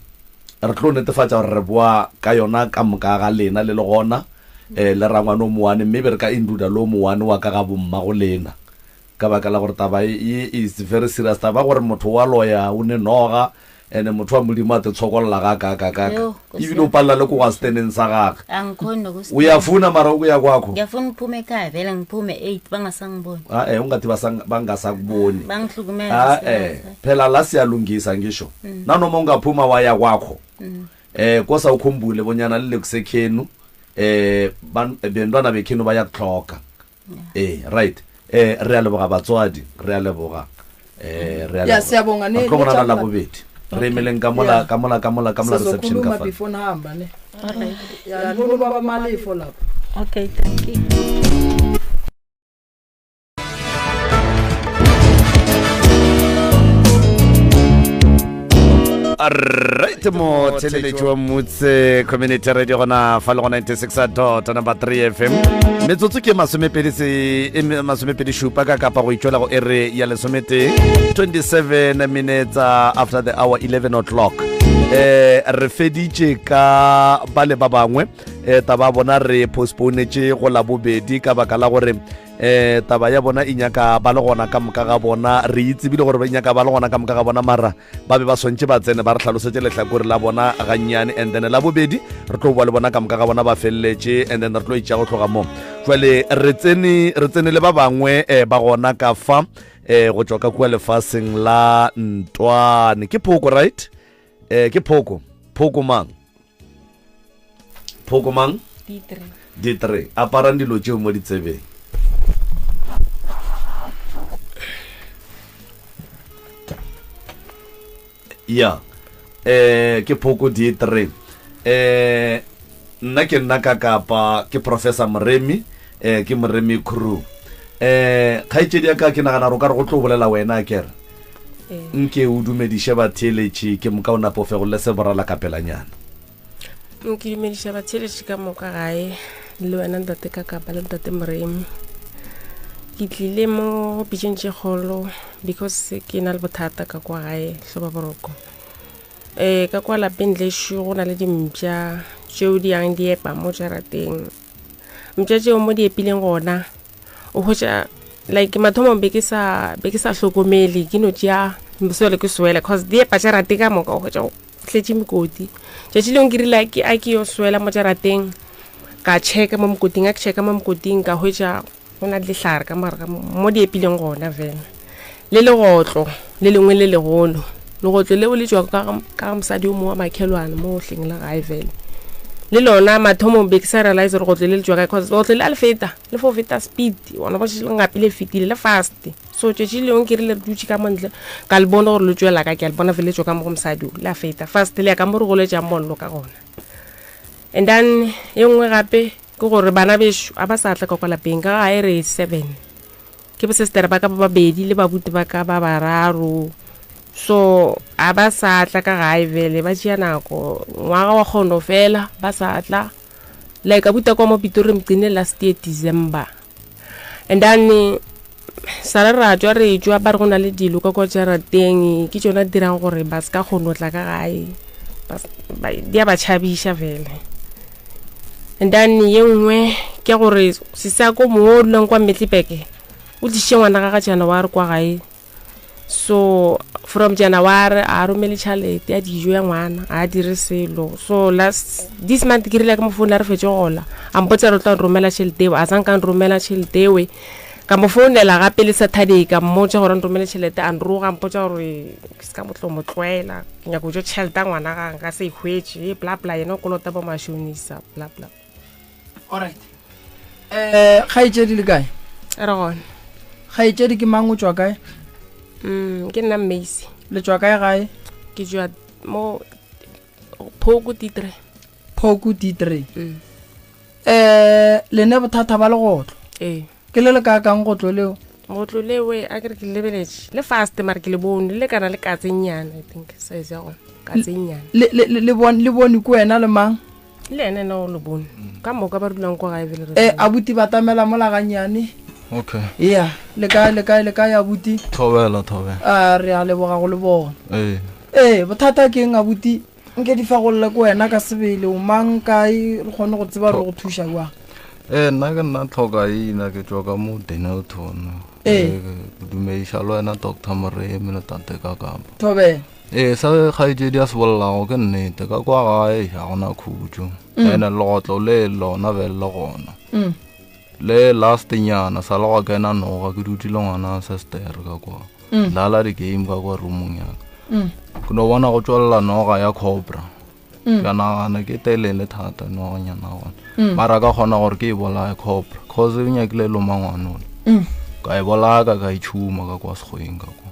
re tlo netefatša gore re boa ka yona ka moka ga lena le le gona, eh, le rangwane o mowane, mme be re ka includa le o mowane wa ka ga bommago lena. Ka baka la gore taba ye is very serious, taba ya gore motho wa loya o ne noga, ene motho wa Modimo a te tshokolla ga ka ka ka Yo, Nkosi ebile o yami. palela le ko gwa steneng sa gage. Angikhoni nokusi. Uyafuna mara ukuya kwakho? Ngiyafuna ukuphume ekhaya vele ngiphume 8 bangasangiboni. A eh ungathi bangasakuboni. Bangihlukumeza. A eh phela la siyalungisa ngisho. Nanoma ungaphuma waya kwakho. Eh kosa ukhumbule bonyana lile kusekhenu eh bentwana bekhenu bayakutlhoga. Ee, right. Eh, re a leboga batswadi, re a leboga. Eh, re a Ya, leboga. siyabonga. Re tlo bonana Ne- la bobedi. Re emeleng ka mola, Yeah. ka mola, ka mola, ka mola reception ka Sizokhuluma fa. before nihamba ne. Alright. Ya, ngibona ubaba Malefo lapha. Okay, thank you. Right mo theletši wa Motse Community Radio gona fa le go 96 dot number 3 FM. Metsotso ke masomepedi se e masomepedi šupa ka kapa go itšwela go ere ya lesometee 27 minutes after the hour 11 o'clock. Eh re feditše ka ba le ba bangwe eh taba ya bona re postponetše go la bobedi ka baka la gore eh taba ya bona e nyaka ba le gona ka moka ga bona re itsebile gore ba nyaka ba le gona ka moka ga bona mara ba be ba swantše ba tsene ba re hlalosetše lehlakore la bona gannyane and then la bobedi re tlo boa le bona ka moka ga bona ba feleletše and then re tlo itša go tloga mo jwale re tsene re tsene le ba bangwe eh, ba gona ka fa eh, go tšwa ka kua lefaseng la ntwane ke phoko right eh, ke phoko phoko mang phoko mang ditre aparang dilo tšeo mo ditsebeng ya eh ke phoko ditre eh nna ke nna ka kapa ke professor moremi eh ke moremi crew eh kgaetšedi ya ka ke nagana gore o ka re go tlo bolela wena a kere nke o dumediše batheeletši ke moka o napo fegolle seborala ka pelanyana. Ke dumediša batheeletši ka moka gae le wena ntate Kakapa le ntate Moremi. Ke tlile mo go pitšeng tše kgolo because ke na le bothata ka kwa gae hloba boroko. Um ka kwa lapeng lešo go na le dimpša tšeo di yang di epa mo jarateng. Mpša tšeo mo di epileng gona o hwetša like mathomong be ke sa be ke sa hlokomele ke no tšea sewelo ke swele cause di epa jarate ka moka o hwetša go tletše mekoti tšatši lengwe ke rile ke a ke yo swela mo jarateng ka checka mo mokoting a ke checka mo mokoting ka hwetša go na le lehlare ka mogare ga mo di epileng gona fela le legotlo le lengwe le legolo legotlo leo le tšwa ka ga mosadi o mongwe wa makhelwane mo hleng la gae fela le lona mathomong be ke sa realize gore legotlo le le tšwa kae cause legotlo le a le feta le fo feta speed ona ba šetše le ngapile fetile le fast so tšatši lengwe ke rile re dutše ka montle ka le bona gore le tšwela ka ke a le bona fele tšwa ka mo go mosadi o le a feta fast le ya ka mo re goletšang mollo ka gona and then e nngwe gape ke gore bana bešo a ba sa tla ka kwa lapeng ka gae re seven ke bosestere ba ka ba babedi le babuti ba ka ba bararo so a ba sa tla ka gae bele ba tšea nako ngwaga wa kgono fela ba sa tla like abuti kwa mo Pitori mgcine last year December and then sa re ra tšwa re tšwa ba re go na le dilo ka kwa jarateng ke tšona di dirang gore ba se ka kgone go tla ka gae di a ba tšhabiša fela and then ye nngwe ke gore sesako mongwe o dulang kwa Metlipeke o tlišitše ngwana ga ga January kwa gae so from January a romele tšhalete ya dijo ya ngwana a dire selo so last this month ke rile ke mo founela re fetše gola a mpotsa re tla romela tšhelete eo a sanka nromela tšhelete ewe ka mo founela gape le Saturday ka mmotsa gore nromele tšhelete a nroga mpotsa gore ke se ka motlo mo tlwaela ke nyako jo tšhelete ya ngwana ga nka se e hwetše bla bla yena o kolota bo mashonisa bla bla. Alright. Eh, kgaetšedi le kae? Re gona. Kgaetšedi ke mang o tšwa kae? Ke nna Mmacy. Le tšwa kae gae? Ke tšwa mo Phoku D3. Phoku D3. Eh, le ne bothata ba legotlo. Ee. Ke le le kaakang gotlo leo? Gotlo leo a ke re ke lebeletše le fast mare ke le bone le lekana le katse nnyane I think size ya gona katse nnyane. Le le le bone le bone ke wena le mang? Le ena ena o le bone ka moka ba dulang kwa gae bele re e abuti batamela mola gannyane. Okay. Ya, le kae, le kae, le kae abuti? Thobela, thobela. A re a leboga go le bona. Ee. Ee, bothata ke eng abuti? Nke di fagolle ko wena ka sebele, o mang kae, re kgone go tseba re go thuša jwang. Ee, nna ke nna Tlhokaina, ke tšwa ka mo Dennilton. Ee. Ke dumediša le wena Doctor Moremi le Tate Kakapa. Thobela. Ee, se kgaetšedi a se bolelago ke nnete. Ka kwa gae ga gona khutšo. Ene legotlo le lona be le gona. Le last nyana sa le gwa kena noga, ke dutše le ngwana sestere ka kwa. Dlala di-game ka kwa roomong ya ka. Ke no bona go tšwelela noga ya cobra. Ka nagana ke telele thata noganyana gona. Mara ka kgona gore ke e bolaye cobra, cause e nyakile e loma ngwana ole. Ka e bolaya ka ka e tšhuma ka kwa sekgweng ka kwa.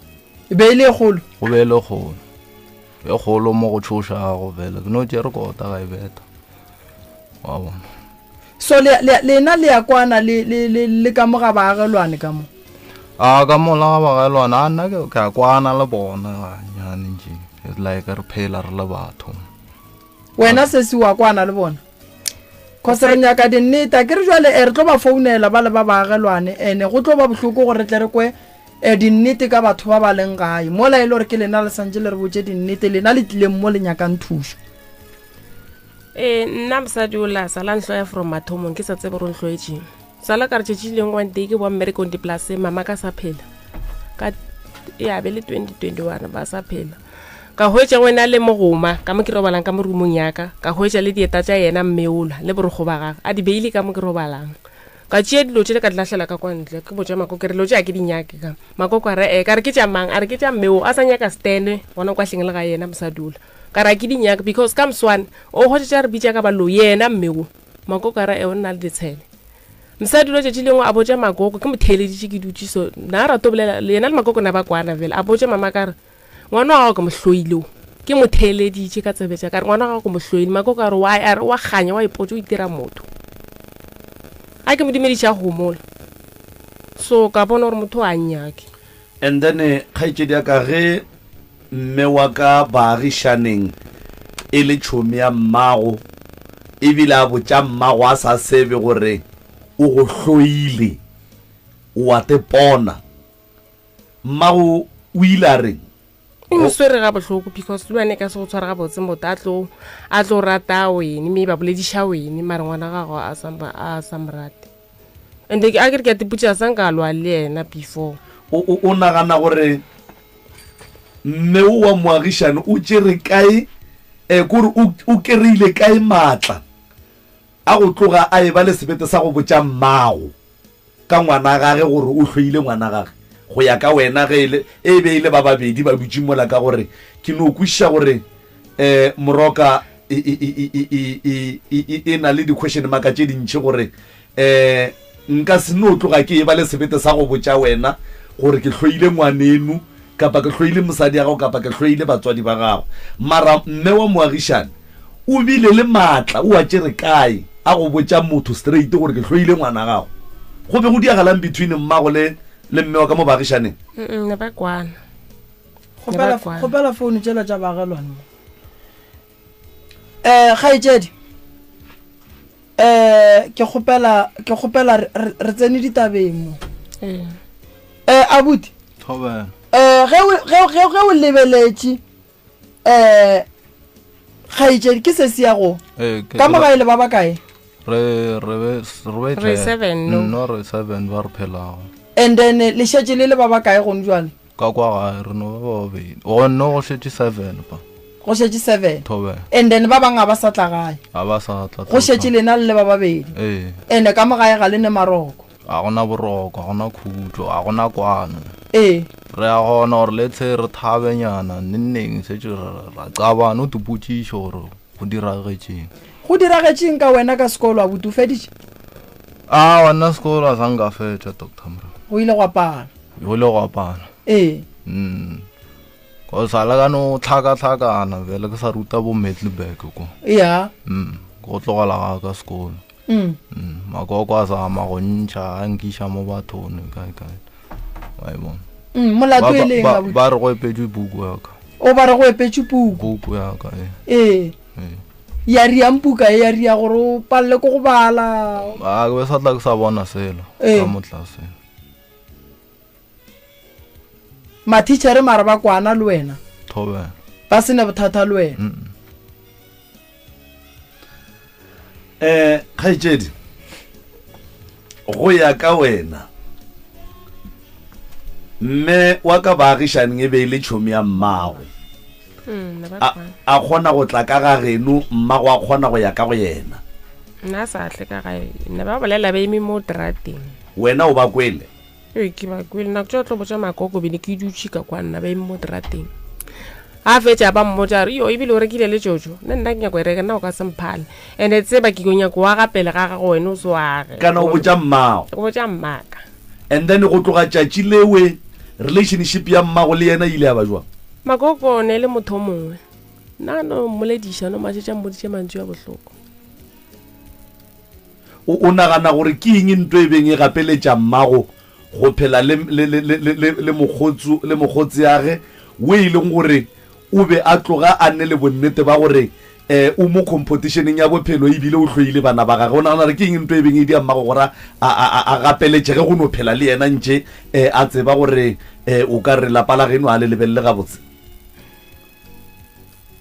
E be e le e kgolo? Go be e le kgolo. E kgolo mo go tšhošago fela. Ke no tšere kota ka e beta. Wa bona. So le, le, lena le ya kwana le, le, le, le ka mo ga baagelwane ka mo? A ka mola ga baagelwane, a nna ke, ke a kwana le bona ganyane nje. It's like re phela re le batho. Wena sesi wa kwana le bona? Cause re nyaka dinnete, a ke re jwale eh, re tlo ba founela ba le ba baagelwane, ene go tlo ba bohloko gore re tle re kwe eh, dinnete ka batho ba ba leng gae. Mola e le gore ke lena le santše le re botše dinnete, lena le tlileng mo le nyakang thušo. Ee, nna mosadi o la sala nhloya from mathomong, ke sa tsebe gore o nhloetšeng. Sala ka re tšatši leng one day ke boa mmerekong dipolaseng, mama ka sa phela. Ka ya be le 2021 ba sa phela. Ka hwetša wena le mogoma ka mo ke robalang ka mo roomong ya ka, ka hwetša le dieta tša yena mme ola le borokgo ba gagwe a di beile ka mo ke robalang. Ka tšea dilo tšele ka di lahlela ka kwa ntle, ke botša Makoko ke re dilo tše ga ke di nyake ka. Makoko a re ee, ka re ke tša mang? A re ke tša mme o, a sa nyaka Stene gona kwa hleng le ga yena mosadi ola. Ka re a ke di nyake because ka moswane o hwetša tša re bitša ka baloi yena mme wo. Makoko a re e o nna le ditshele. Mosadi lo tšatši lengwe a botša Makoko, ke mo theeleditše ke dutše so na rato bolela le yena le Makoko na ba kwana bjale. A botša mama ka re ngwana wa gago ke mo hloile o. Ke mo theeleditše ka tsebe tša ka re ngwana wa gago ke mo hloile. Makoko a re why? A re wa kganya wa ipotša o itira motho. A ke mo dumediše a homola. So ka bona gore motho a nnyake. And then kgaetšedi ya ka ge Mme wa ka baagišaneng e le tšhomi ya mmago, ebile a botša mmago a sa sebe gore o go hloile, o a tepona. Mmago o ile a reng? E nswere gabohloko because le wena e ka se go tshware gabotse motho a tlo a tlo rata wene mme ba bolediša wene mare ngwana gago a sa a sa mo rate. And a ke re ke a tipotša sa nka lwa le yena before. O o o nagana gore Mme wo wa moagišane o tšere kae, eh, kore o, o kereile kae maatla a go tloga a eba le sebete sa go botša mmago ka ngwana gage gore o hloile ngwana gage? Go ya ka wena, ge e le, e be e le ba babedi ba dutše mola, ka gore ke no kwešiša gore, eh, Moroka e, e, e, e, e, e, e, e, e na le di-question mark tše dintši gore, eh, Nka se no tloga ke eba le sebete sa go botša wena gore ke hloile ngwaneno, kapa ke hloile mosadi ya gago, kapa ke hloile batswadi ba gago. Mara mme wa moagišane o bile le maatla, o a tšere kae, a go botša motho straight gore ke hloile ngwana gago? Go be go diagalang between mmago le, le mme wa ka mo baagišaneng? Ne ba kwana. Ne Kgopela, ba kwana. kgopela phone tšela tša baagelwane mo. Eh, kgaetšedi. Eh, ke kgopela ke kgopela re tsene ditabeng mo. Ee. Eh, abuti. Thobela. Eh, ge ge ge ge o lebeletše eh kgaetšedi ke se se ya go. Eh, ka mo gae le ba ba kae? Re re be re be re seven no. No re seven ba re phelago. And then le šetše le le ba ba kae gone jwale? Ka kwa gae re no ba ba babedi. Go no go šetše seven pa. Go šetše seven. Thobela. And then ba bangwe ga ba sa tla gae. Ga ba sa tla. Go šetše lena le le ba babedi. Ee. And ka mo gae ga le ne maroko. Ga gona boroko, ga gona khutšo, ga gona kwano. Ee. Re a kgona gore le tshe re thabenyana neng šetše ra qabana o tipotšiše gore go diragetšeng. Go diragetšeng ka wena ka sekolo abuti o feditše? Aowa nna sekolo a sa nka fetša Doctor Morena. Go ile gwa pala. Go ile gwa pala. Ee. Go sa le ka no tlhakatlhakana bjale ke sa ruta bo Middelburg ko. Ya. Go tlogela ga ka sekolo. Makoko a zama go ntšha a nkiša mo bathong kae kae. Wa e bona. Molato e leng abuti? Ba re go epetšwe puku ya ka. O ba re go epetšwe puku. Puku ya ka ee. Ee. Ee. Ya ria mpuka e ya ria gore o palele ko go bala. A ke be sa tla ke sa bona selo Ee. ka mo tlaseng. Mathitšhere mara ba kwana le wena. Thobela. Ba sene bothata le wena. Mm. Eh, kgaetšedi, go ya ka wena, mme wa ka baagišaneng e be e le tšhomi ya mmago. Mm, ne ba A, kwana. a kgona go tla ka ga geno, mmago a kgona go ya ka go yena. Nna a sa tle ka gae. Ne ba bolela ba eme mo terateng. Wena o ba kwele? Ee, ke ba kwele. Nako tše o tlo botša makoko bene ke dutše ka kwa nna ba eme mo terateng. A fetša ba mmotša a re, Yo, ebile o rekile le tšotšo. Nna nna ke nyako e reka, nna o ka se mphale. And-e tseba ke nyako aga pele ga gago wena o se o age. Kana o botša mmago. Ke botša mmaka. And then go tloga tšatši lewe relationship ya mmago le yena e ile ya ba jwang? Makoko ne e le motho o mongwe. Nna no mmolediša, no mašetša mmoditše mantšu a bohloko. O, o nagana gore ke eng nto e beng e gapeletša mmago go phela le, le, le, le, le, le, le mokgotsu, le mokgotseage wo e leng gore o be a tloga a ne le bonnete ba gore um o mo competitioneng ya bophelo ebile o hloile bana ba gage? O nagana gore ke eng nto e beng e dia mmago gore a, a, a, a gapeletšege go no phela le yena ntše um a tseba gore um o ka re lapa la geno a le lebelele gabotse?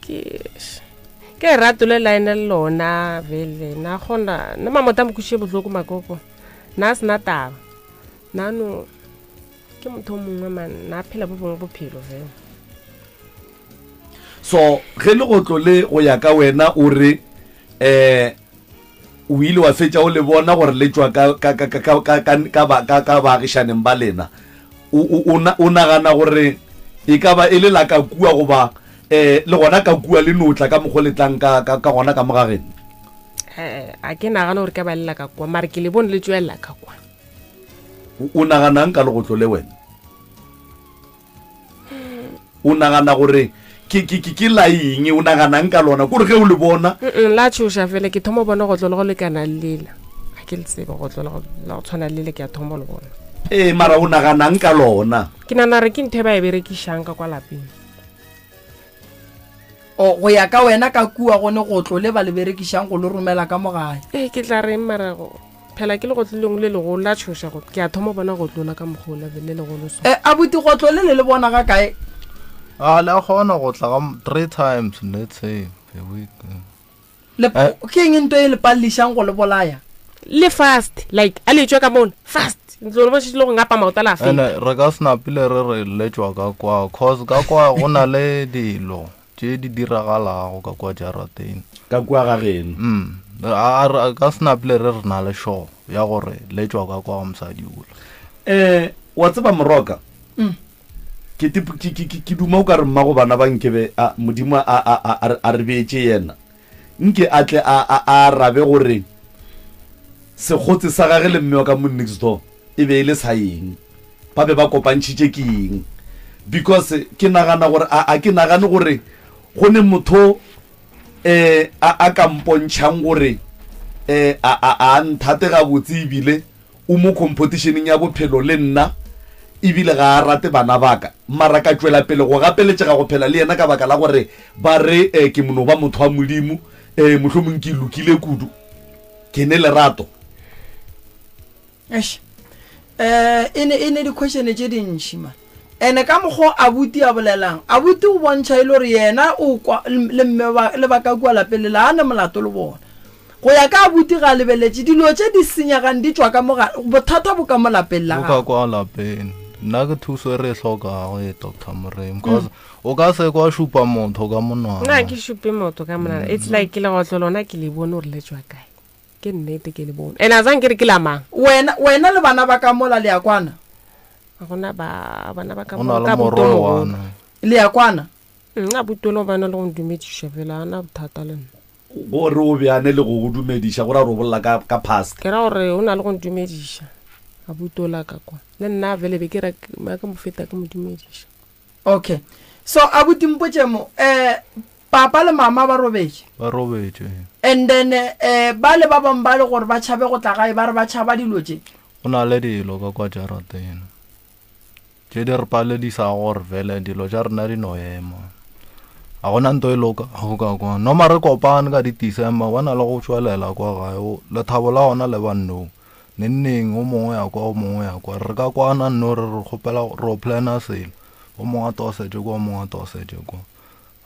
Ke ke rato le line le lona vele na kgona nna mamota mo kwešiše bohloko makoko na a sena taba na no ke motho o mongwe man na phela bo bongwe bophelo vele. So ge legotlo le go ya ka wena o re eh o ile wa fetša o le bona gore le tšwa ka ka ka ka ka ka ka ba ka ka baagišaneng ba lena o o o nagana gore e ka ba e le la ka kua goba eh le gona ka kua le no tla ka mokgo le tlang ka ka ka gona ka mo ga geno? Eh, a ke nagane gore ka ba le la ka kua mare ke le bone le tšwelela ka kwa. O naganang ka legotlo le wena? O nagana gore ke, ke, ke, ke la eng? O naganang ka lona? Kore ge o le bona. Mm-mm, la tšhoša fela. Ke thoma go bona gotlo le go lekana le lela. Ga ke le tsebe gotlo la go, la go tshwana le lela, ke a thoma go le bona. Ee, mara o naganang ka lona? Ke nagana gore ke ntho e ba e berekišang ka kwa lapeng. O, go ya ka wena ka kua go ne gotlo le ba le berekišang go le romela ka mo gae. Ee, ke tla reng mara go. Phela ke legotlo le lengwe le legolo la tšhoša go ke a thoma bona gotlo la ka mokgwa o le legolo so. Eh, abuti gotlo le le le bona ga kae? A le a kgona go tla ga 3 times let's say a week. Le eh. ke eng nto e le pallišang go le bolaya? Le fast like a le tšwa ka mona fast ntlo le bošitše le go ngapa maoto la feta. Ene re ka se napile re re le tšwa ka kwa cause ka kwa go na le dilo tše di diragalago ka kwa jarateng. Ka kua ga geno. Mm. A a ka se napile re re na le sure ya gore le tšwa ka kwa ga mosadi ola. Eh, wa tseba Moroka, ke te ke ke ke ke duma o ka re mmago bana ba nke be a Modimo a a a a a re beetše yena. Nke a tle a a a arabe gore sekgotse sa gage le mme wa ka mo next door e be e le sa eng. Ba be ba kopantšhitše ke eng? Because ke nagana gore a a ke nagane gore go ne motho eh a a ka mpontšhang gore eh a a a nthate gabotse ebile o mo competitioneng ya bophelo le nna ebile ga a rate bana ba ka mara ka tšwela pele go gapeletšega go phela le yena ka baka la gore ba re eh ke no ba motho wa Modimo eh mohlomong ke lokile kudu ke ne lerato. Eish. Eh, e ne e ne di-question tše dintši man. Ene ka mokgwa o abuti a bolelang, abuti o bontšha e le gore yena o kwa le mme ba le ba ka kua lapeng le la a ne molato le bona. Go ya ka abuti ga a lebeletše dilo tše di senyegang di tšwa ka mo ga bothata bo ka mo lapeng la Bo ka gagwe. kwa lapeng. Nna ke thuso e re e hlokago ye Doctor Moremi cause o ka se kwa šupa motho ka Nna monwana. ke šupe motho ka monwana. It's like legotlo lona ke le bone gore le tšwa kae. Ke nnete ke le bone. And a zang ke re ke la mang? Wena, wena le bana ba ka mola le ya kwana? Ga gona ba, bana ba ka Go na mola, le ka morwa buto wa mogolo. Le ya kwana? Nna buto le bana le go ntumediša fela, ga na bothata le nna. Gore o beane le go go dumediša, go ra gore o bolela ka, ka past. Ke ra gore o na le go ntumediša, a buto la ka kwa. Le nna vele be ke ra, ma ke mo feta ke mo dumediša. Okay. So abuti mpotše mo, eh, Papa le mama ba robetše. Ba robetše. And then eh, bale ba bangwe ba le gore ba tšhabe go tla gae, ba re ba tšhaba dilo tše. Go na le dilo ka kwa jarateng tše di re paledisago gore fele dilo tša rena di no ema. Ga gona nto e loka go ka kwa. Noma re kopane ka di December ba na le go tšwelela kwa gae. O, lethabo la gona le ba no. Neng neng o mongwe ya kwa o mongwe ya kwa. Re ka kwana nno re re kgopela ro plana selo. O mongwe a tosetše kwa o mongwe a tosetše kwa.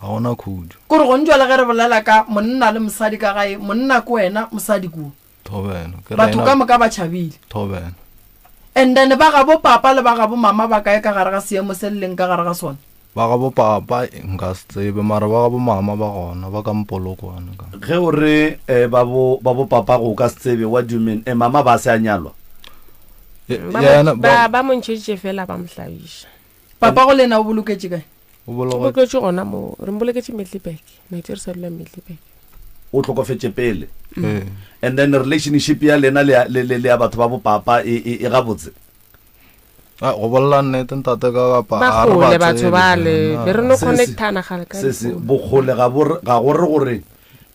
Ga gona khutšo. Kore gone jwale ge re bolela ka monna le mosadi ka gae, monna ke wena, mosadi ke wo. Thobela. Ke Batho rena ka moka ba tšhabile. Thobela. And then ba gabo papa le ba gabo mama ba kae ka gare ga seemo se le leng ka gare ga sona? Ba gabo papa nka se tsebe mara ba gabo mama ba gona ba ka Mpolokwane ka. Ge o re eh, ba bo ba bo papa go ka se tsebe what do you mean? Eh, mama ba se a nyalwa? Ba mo- Yena ba ba mo ntšheditše fela ba mo hlabiša. Papa go lena o boloketše kae? O O boloketše boloketše gona mo re mboloketše Middelburg. Netse re sa dula Middelburg. O hlokofetše pele. Ee. And then relationship ya lena le ya le le le ya batho ba bo papa e e e gabotse? Ah, go bolela nnete ntate ka kapa Ba ga re ba kgole batho tsebe bale. rena. Be re no Se se connectana gale ka se se difounu. bokgole ga bo re ga go re gore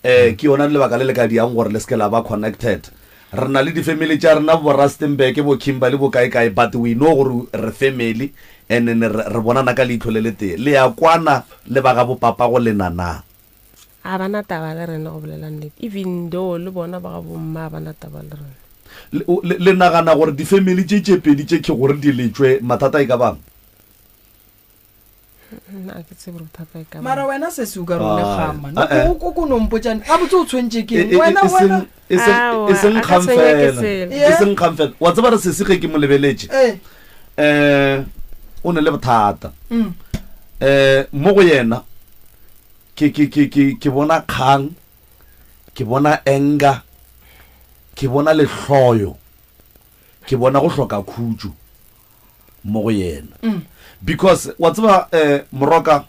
eh ke yona lebaka le le ka diang gore le se ke la ba connected. Re na le di-family tša rena bo Rustenburg, bo Kimberley, bo kae kae, but we know gore re family and then re, re bonana ka leihlo le letee. Le ya kwana le ba ga bo papa go lena na? A ba na taba le rena go bolela nnete, even though le bona ba ga bo mma a ba na taba le rena. Le, le, le nagana gore di-family tše tše pedi tše ke gore di letšwe mathata e ka bang? Nna a ke tsebe gore bothata e ka Mara bang. wena sesi o ka re o le Ai, kgama. ah, eh. O ko ko no mpotšane. Gabotse o tshwentše ke E- eng? e- e- Wena e seng- wena. e seng- Aowa, e seng a ka kgang tshwenywa ke fela. selo. E Yeah. seng kgang fela. Wa tseba re sesi ge ke mo lebeletše, Eh. eh, o ne le bothata. Mm. Eh, mo go yena ke ke ke ke ke bona kgang, ke bona anger, ke bona lehloyo, ke bona go hloka khutšo. mo go yena mm. because wa tseba um moroka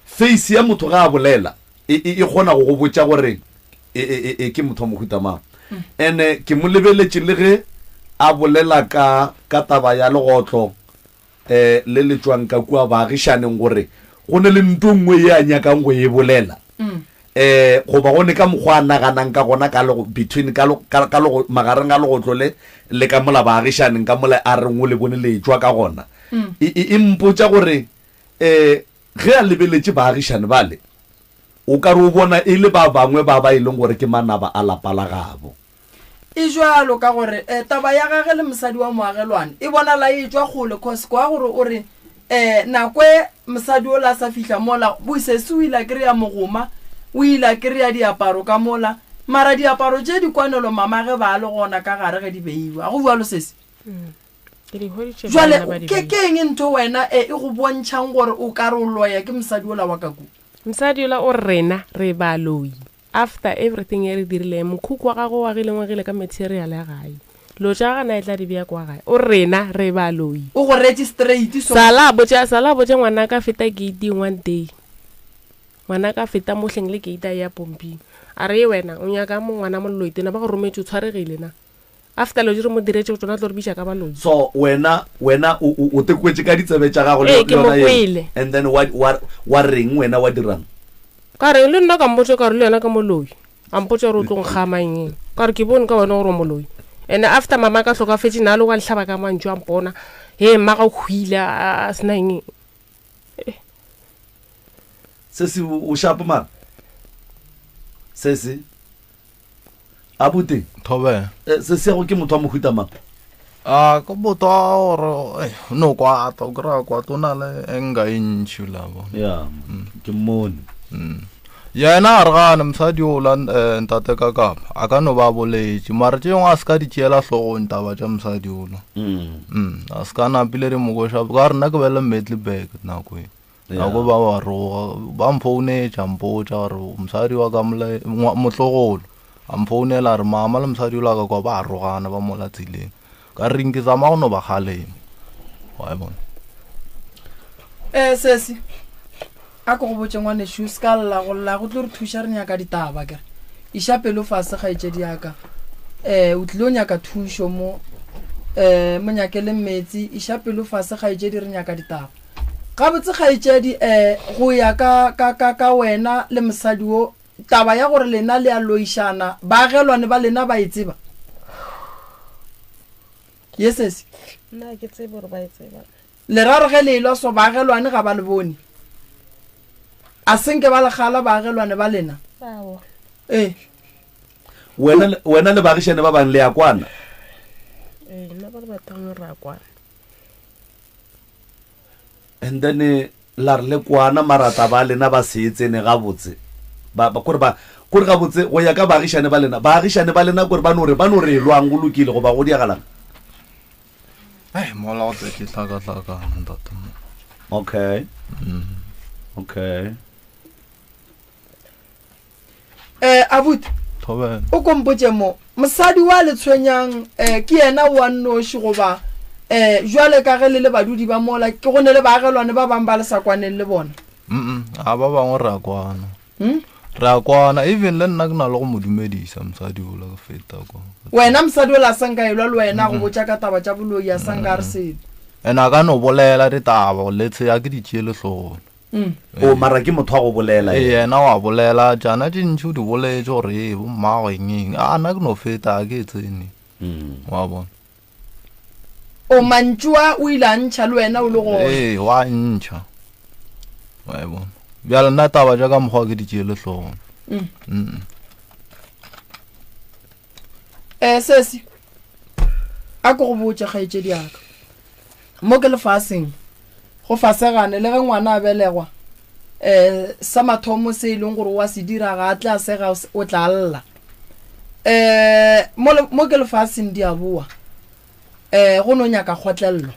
face ya motho ga a bolela e, e, e kgona go go botša gore e, e, e, ke motho wa mohuta mang mm. and-e ke mo lebeletše le ge a bolela ka ka taba ya legotlo um le le tšwang ka kua baagišaneng gore go ne le nto nngwe ye a nyakang go e bolela mm. Eh, goba go ne ka mokgwa a naganang ka gona ka lego, between ka, ka, ka lego, magareng ga legotlo le, le ka mola baagišaneng, ka mola a reng o le bone le etšwa ka gona. E, e, e mpotša gore, eh, ge a lebeletše baagišane bale, o ka re o bona e le ba bangwe ba ba e leng gore ke manaba a lapa la gabo. E jwalo ka gore eh, taba ya gage le mosadi wa moagelwane e bonala e tšwa kgole cause kwa gore o re eh, nako e mosadi ola a sa fihla mola bosesi o ile a kry-a mogoma o ile a kry-a diaparo ka mola mara diaparo tše di kwanelo mama ge ba le gona ka gare ge di beiwa a go bjalo sesi Ke di hweditše jwale banna ba di ke beile. ke eng ntho wena e e go bontšhang gore o ka re o loya ke mosadi ola wa ka kua Mosadi yola o re rena re baloi. After everything e re dirileng, mokhukhu wa gagwe o agile ngwegile ka material ya gae. Dilo tša gagwe na e tla di bea kwa gae. O re rena re baloi. O go reetše straight so. Sala a botša, sala a botša ngwanaka a feta gate-ing one day. Ngwanaka a feta mo hleng le gate a eya pomping. A re, Ye wena, o nyakang mo ngwana moloi tena, ba go rometše o tshwaregile na? After lo di re mo diretše go tšona tlo re bitša ka baloi. So wena wena o o o tekwetše ka ditsebe tša gago le Ee, ke yona mo yeo kwele. and then wa wa wa reng wena wa dirang? Ka re le nna ka mmotša ka re le yena ke moloi. A mpotša gore o tlo nkgama eng. Ka re ke bone ka wena gore o moloi. And after mama ka hlokafetše na le wa nhlaba ka mantšu a mpona. He mma ga o hwile a a sena eng. Se se o sharp mara. Se se Abuti. Thobela. Eh, se sego ke motho wa mohuta mang? A ke motho wa gore eh, no kwata, o kry-a kwata o na le anger e ntši la bona. Ya, ke mmone. Yena a re gane mosadi ola eh, ntate ka kapa a ka no ba boletše mara tše dingwe a se ka di tšeela hlogong taba tša mosadi ola. A se ka napile di mo koša ka re nna ke be le Middelburg nako e. Nako ba ba roga, ba mphounetša, mpotša gore mosadi wa ka mole, motlogolo, a mphounela a re mama le mosadi yola ka kwa ba rogana ba mola tseleng. Ka reng ke zama go no ba kgalema. Wa e bona? Eh sesi, a ko go botše ngwanešu, se ka lla, go lla go tlo re thuša, re nyaka ditaba kere. Iša pelo fase kgaetšedi ya ka. Eh o tlile o nyaka thušo mo, eh mo nyakele metsi, iša pelo fase kgaetšedi re nyaka ditaba. Gabotse, kgaetšedi, eh, go ya ka, ka, ka, ka wena le mosadi wo, taba ya gore lena le a loišana, baagelwane ba lena ba e tseba? Ye sesi? Nna ga ke tsebe gore ba e tseba. Le ra re ge le elwa so, baagelwane ga ba le bone? A senke ba legala baagelwane ba lena? Aowa. Ee. Wena le, wena le baagišane ba bang le a kwana? Ee, nna ba le batang re a kwana. And then eh, la re le kwana mara taba ya lena ba se e tsene gabotse. Ba, ba, kore ba, kore gabotse go ya ka baagišane ba lena, baagišane ba lena kore ba no re, ba no re elwang go lokile goba go diagalang? Ai, mola go tletše tlhakatlhakano ntate mo. Okay. Okay. Eh, abuti Thobela. o kompotše mo mosadi wa le tshwenyang eh, ke yena wa nnoši goba eh, jwale ka ge le le badudi ba mola ke go ne le baagelwane ba bang ba le sa kwaneng le bona Mm a ba bangwe re a kwana. Hmm? Re a kwana even le nna ke na le go mo dumedisa mosadi ola ke feta kwa. Wena mosadi ola a sa nka elwa le wena a go botša ka taba tša boloi a sa nka a re selo. And a ka no bolela ditaba let's say a ke di tšeele hlogong. Mm. O mara ke motho wa go bolela Ee, yena wa bolela tšana tše ntši o di boletše gore ee bo mmago eng eng a nna ke no feta a ke e tsene wa bona O mantšu a o ile a ntšha le wena o le gona. Ee, wa ntšha. Wa e bona. Bjale nna taba tša ka mokgwa ke di tšeele hlogong. Mm. Mm. Eh sesi. A ko go botše kgaetšedi ya ka. Mo ke lefaseng go fasegane le ge ngwana a belegwa eh sa mathomo se e leng gore wa se dira ga a tle a sega o tla lla. Eh mo mo ke lefaseng di a boa. Eh go no nyaka kgotlello.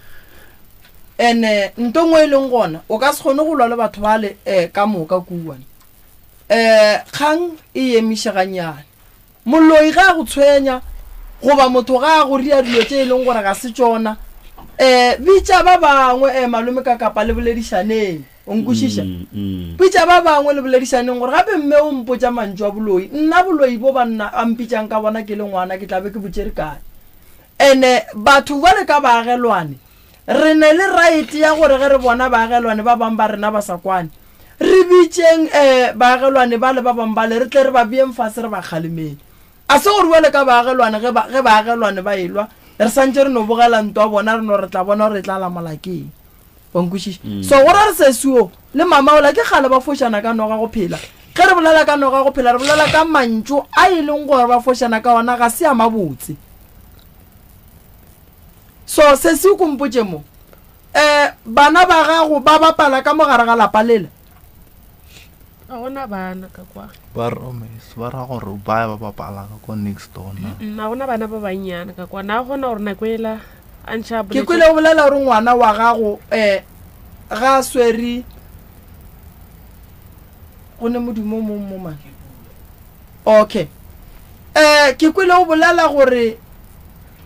Ene nto nngwe e leng gona o ka se kgone go lwa le batho bale eh ka moka kua. Eh kgang e emiše gannyane. Moloi ge a go tshwenya goba motho ga a go ria dilo tše e leng gore ga se tšona, eh bitša ba bangwe eh malome ka kapa le boledišaneng. O nkwešiša? Bitša ba bangwe le boledišaneng gore gape mme o mpotša mantšu a boloi. Nna boloi bo banna a mpitšang ka bona ke le ngwana ke tla be ke bo tšere kae? Ene batho bjale ka baagelwane re ne le right ya gore ge re bona baagelwane ba bang ba rena ba sa kwane re bitšeng um baagelwane bale ba bang bale re tle re ba beeng fase re ba kgalemeng. A se gore bjale ka baagelwane ge ba ge baagelwane ba elwa re santše re no bogela ntwa bona re no re tla bona gore e tla lamola ke eng. Wa nkwešiša? So go ra re sesi wo le mama ola ke kgale ba fošana ka noga go phela. Ge re bolela ka noga go phela re bolela ka mantšu a e leng gore ba fošana ka ona ga se a mabotse. So sesi o kompotše mo um bana ba gago ba bapala ka mo gare ga lapa lela? Ga gona bana ka kwa. Ba romes ba ra gore ba ba bapala ka kwa next door na. Ga gona bana ba bannyane ka kwa. Na gona gore nako ela a ntšha a Ke boletše. kwele o bolela gore ngwana wa gago um ga a swere go ne modumo o mong mo man. Okay. Um ke kwele o bolela gore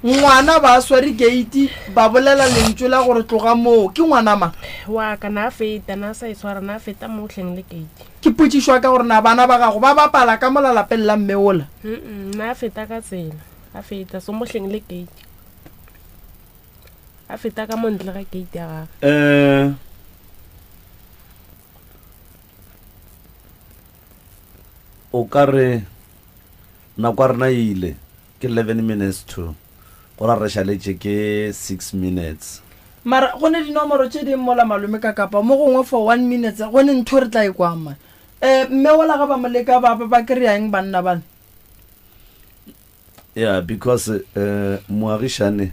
ngwana ba swere gate ba bolela lentšu la gore tloga moo ke ngwana mang? Wa ka na feta na sa e tshwara na feta mo hleng le gate. Ke potšišwa ka gore na bana ba gago ba bapala ka mola lapeng la mme ola? Mm na feta ka tsela a feta so mo hleng le gate. A feta ka mo ntle ga gate ya gagwe. Eh o ka re nako ya rena e ile ke 11 minutes to go ra re šaletše ke 6 minutes. Mara go ne dinomoro tše ding mola malome ka kapa mo gongwe for one minutes go ne ntho re tla e kwang man. Eh mme wola ga ba mo leka ba ba kry-a eng banna bale? Yeah because eh moagišane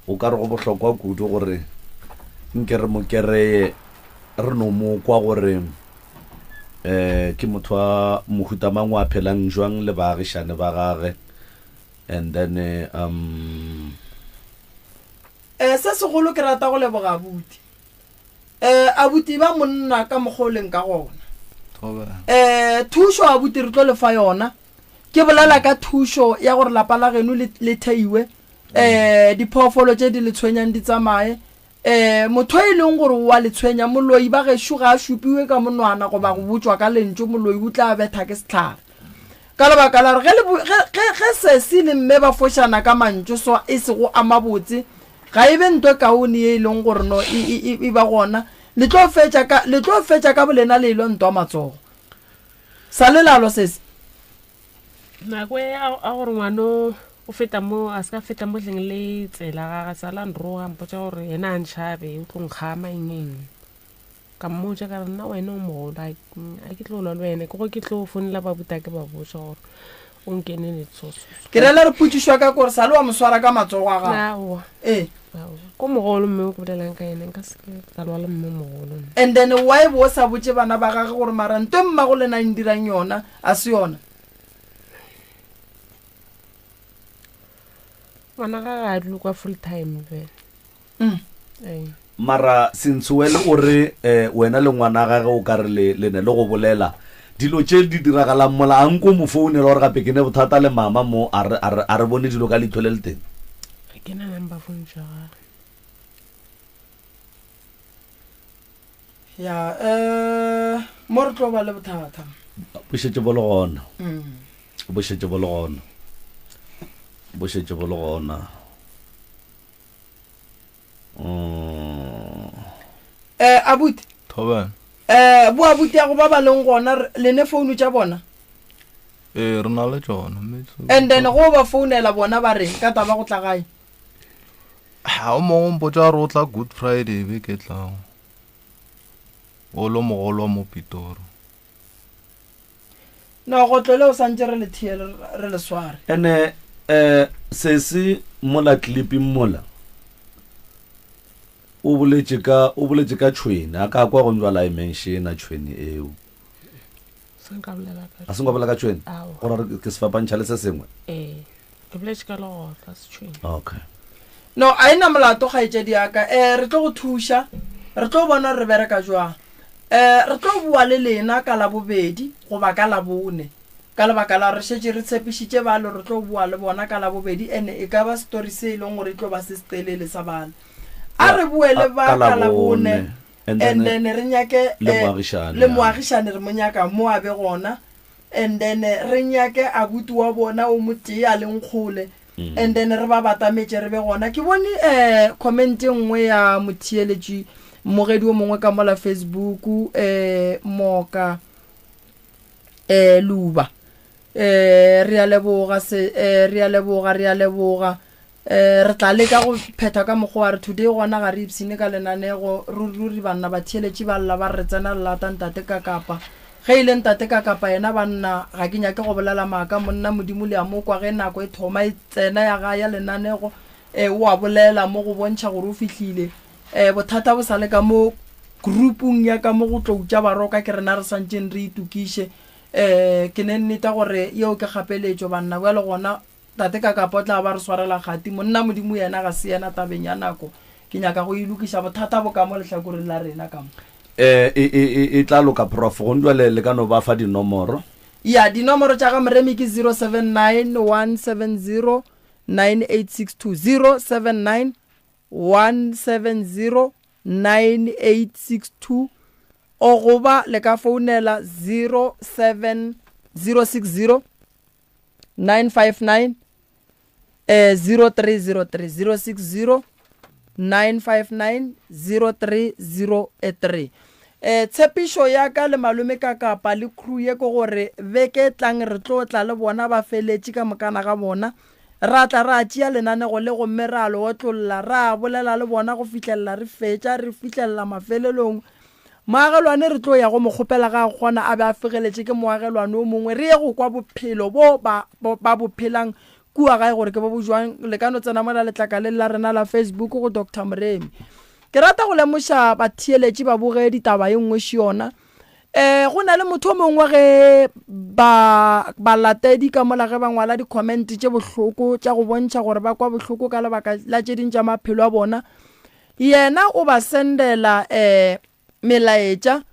o ka re go bohlokwa kudu gore nke re mo kereye re no mo kwa gore eh ke motho wa mohuta mang wa phelang jwang le baagišane ba gage and then eh, um Eh se segolo ke rata go leboga abuti. Eh abuti ba monna ka mokgwa o leng ka gona. Thobela. Eh thušo abuti re tlo le fa yona. Ke bolela ka thušo ya gore lapa la geno le le theiwe. Eh diphoofolo tše di le tshwenyang di tsamaye. Ee, motho e leng gore o a le tshwenya, moloi ba gešo ga a šupiwe ka monwana goba go botšwa ka lentšu, moloi o tla betha ke sehlare. Ka lebaka la gore ge le, ge, ge, ge sesi le mme ba fošana ka mantšu so e sego a mabotse, ga e be nto e kaone ye e leng gore no e, e, e, e ba gona. Le tlo fetša ka, le tlo fetša ka bolena le elwa ntwa matsogo. Sa lelalo sesi. Nako e a a gore ngwano o feta mo a se ka feta mo hleng le tsela ga ga sala nroga mpotša gore yena a ntšhabe o tlo nkgama eng eng. Ka mmotša ka re nna wena o mogolo a a ke tlo lwa le wena ke go ke tlo founela ba buta ke ba botša gore o nkenele so so so. Ke rela re potšišo ya ka kore sa le wa mo swara ka matsogo a gago. Aowa. Ee. Aowa. Ko mogolo mme o ke bolelang ka ena nka se ke ka lwa le mme mogolo nna. And then why bo o sa botše bana ba gage gore mara nto e mmago lena a ndirang yona a se yona? Ngwana ga ga a dule kwa full time bjale. Mm. Ee. Mara Sentshowele o re eh, wena le ngwana gage o ka re le le ne le go bolela dilo tše di diragalang mola a nko mo founela gore gape ke ne bothata le mama mo a re a re a re bone dilo ka leihlo le le teng. Ga ke na number phone tša gage. Ya eh mo re tlo ba le bothata. Bo šetše bo le gona. Mm. Bo šetše bo le gona. Bo šetše bo le gona. Mm. Eh abuti. Thobela. Eh bo abuti ya go ba ba leng gona le ne founu tša bona? Ee, re na le tšona. mme And then go ba founela bona ba reng ka taba go tla gae? Ha o mongwe o mpotša gore o tla Good Friday beke e tlago. O lo mogolo wa mo Pitori. No gotlo leo santše re le thie re le sware. Ene eh sesi mola clipping mola o boletše ka o boletše ka tšhwene a ka kwa go njwala e menšena tšhwene eo Se nka bolela ka a se nka bolela ka tšhwene Aowa. gore re ke se fapantšha le se sengwe Ee. Ke boletše ka legotlo se tšhwene. okay No a e na molato kgaetšedi ya ka eh re tlo go thuša re tlo bona gore re bereka jwang. Um re tlo boa le lena ka Labobedi goba ka Labone, ka lebaka la gore re šetše re tshepišitše balo re tlo boa le bona ka Labobedi, and e ka ba story se e leng gore e tlo ba se setelele sa balo. A re boe le ba ka Labone, and and then then re nyake le eh, moagišane, le ya. moagišane re mo nyaka mo a be gona, and then re nyake abuti wa bona o motee a leng kgole, and then re ba batametše re be gona. Ke bone um comment e nngwe ya motheeletši mmogedi o mongwe ka mola Facebook um Moka um Luba um re a leboga se um re a leboga re a leboga um re tla leka go phetha ka mokgwa wa re today gona ga re ipshine ka lenanego ruri ruri banna batheeletši ba lla ba re re tsena lelata ntate ka kapa Ge e le ntate ka kapa yena banna, ga ke nyake go bolela maaka, monna Modimo le a mo kwa ge nako e thoma e tsena ya ga ya lenanego, e, o a bolela mo go bontšha gore o fihlile. E, bothata bo sa le ka mo groupung ya ka mo go tlou tša baroka ke rena re santšeng re itokiše. E, ke ne nneta gore yeo ke kgapeletšo banna, bjale gona Tate Kakapo o tla ba re swarela kgati. Monna Modimo yena ga se yena tabeng ya nako. Ke nyaka go e lokiša. Bothata bo ka mo lehlakoreng la rena ka mo. E, e, e, e, e tla loka, Prof. Gong jwale le ka no ba fa dinomoro. Ya, dinomoro tša ga Moremi ke 079 170 9862. 079 170 9862. O goba le ka founela 07 060 959 eh 0303 060 959 0303 eh tshepišo ya ka le malome ka kapa le crew ye ke gore beke e tlang re tlo tla le bona ba feletše ka mokana ga bona ra tla ra tšea lenanego le gomme ra le otlolla ra bolela le bona go fihlelela re fetša re fihlelela mafelelong Moagelwane re tlo ya go mo kgopela ge a kgona a be a fegeletše ke moagelwane o mongwe re ye go kwa bophelo bo ba, ba bo phelang kua gae gore ke bo bo jwang. Le ka no tsena mola letlakaleng la rena la Facebook go Doctor Moremi. Ke rata go lemoša batheeletši babogedi taba ye nngwe še yona. Um go na le motho o mongwe ge ba balatedi ka mola ge ba ngwala di-comment tše bohloko tša go bontšha gore ba kwa bohloko ka lebaka la tše ding tša maphelo a bona. Yena o ba sendela eh melaetša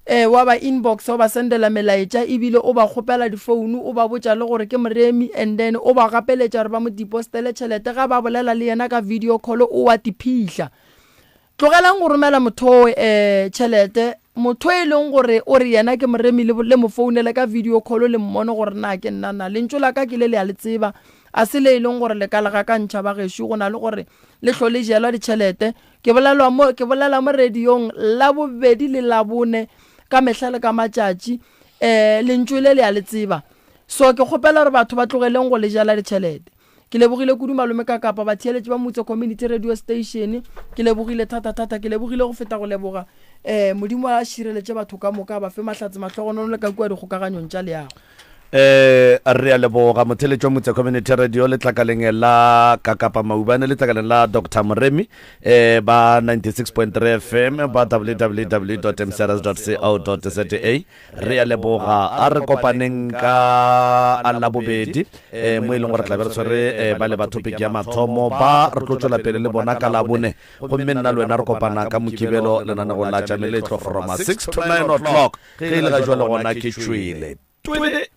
eh wa ba inbox o ba sendela melaetša ebile o ba kgopela difounu o ba botša le gore ke Moremi and then o ba gapeletša gore ba mo depositele tšhelete ga ba bolela le yena ka video call o wa tiphihla. Tlogelang go romela motho eh tšhelete motho e leng gore o re yena ke Moremi le, le mo founele ka video call le mmone gore na ke nna na. Lentšu la ka ke le le a le tseba a se le e leng gore le ka le gakantšha ba gešo go na le gore le hlo le jelwa ditšhelete. Ke bolelwa mo, ke bolela mo radiong Labobedi le Labone ka mehla le ka matšatši. Um lentšu le le a le tseba. So ke kgopela gore batho ba tlogeleng go le jela ditšhelete. Ke lebogile kudu malome ka kapa batheeletši ba Mutse Community Radio Station. Ke lebogile thata-thata, ke lebogile go feta go leboga. Um Modimo a šireletše batho ka moka, a ba fe mahlatse, mahlogonolo le ka kua dikgokaganyong tša leago. Eh, re a leboga motheletši wa Motse Community Radio letlakaleng la Kakapa Maubane, letlakaleng la Dr. Moremi, eh, ba 96.3 FM, ba www.mcrs.co.za. Re a leboga, a re kopaneng ka a Labobedi, eh, mo e leng gore tla be re tshwere eh, ba le ba topic ya mathomo, ba re tlo tšwela pele le bona ka Labone. Gomme nna le wena re kopana ka Mokibelo lenanegong la tša meletlo from 6 to 9 o'clock. Ge e le ga jwale gona ke tšwele. Twele!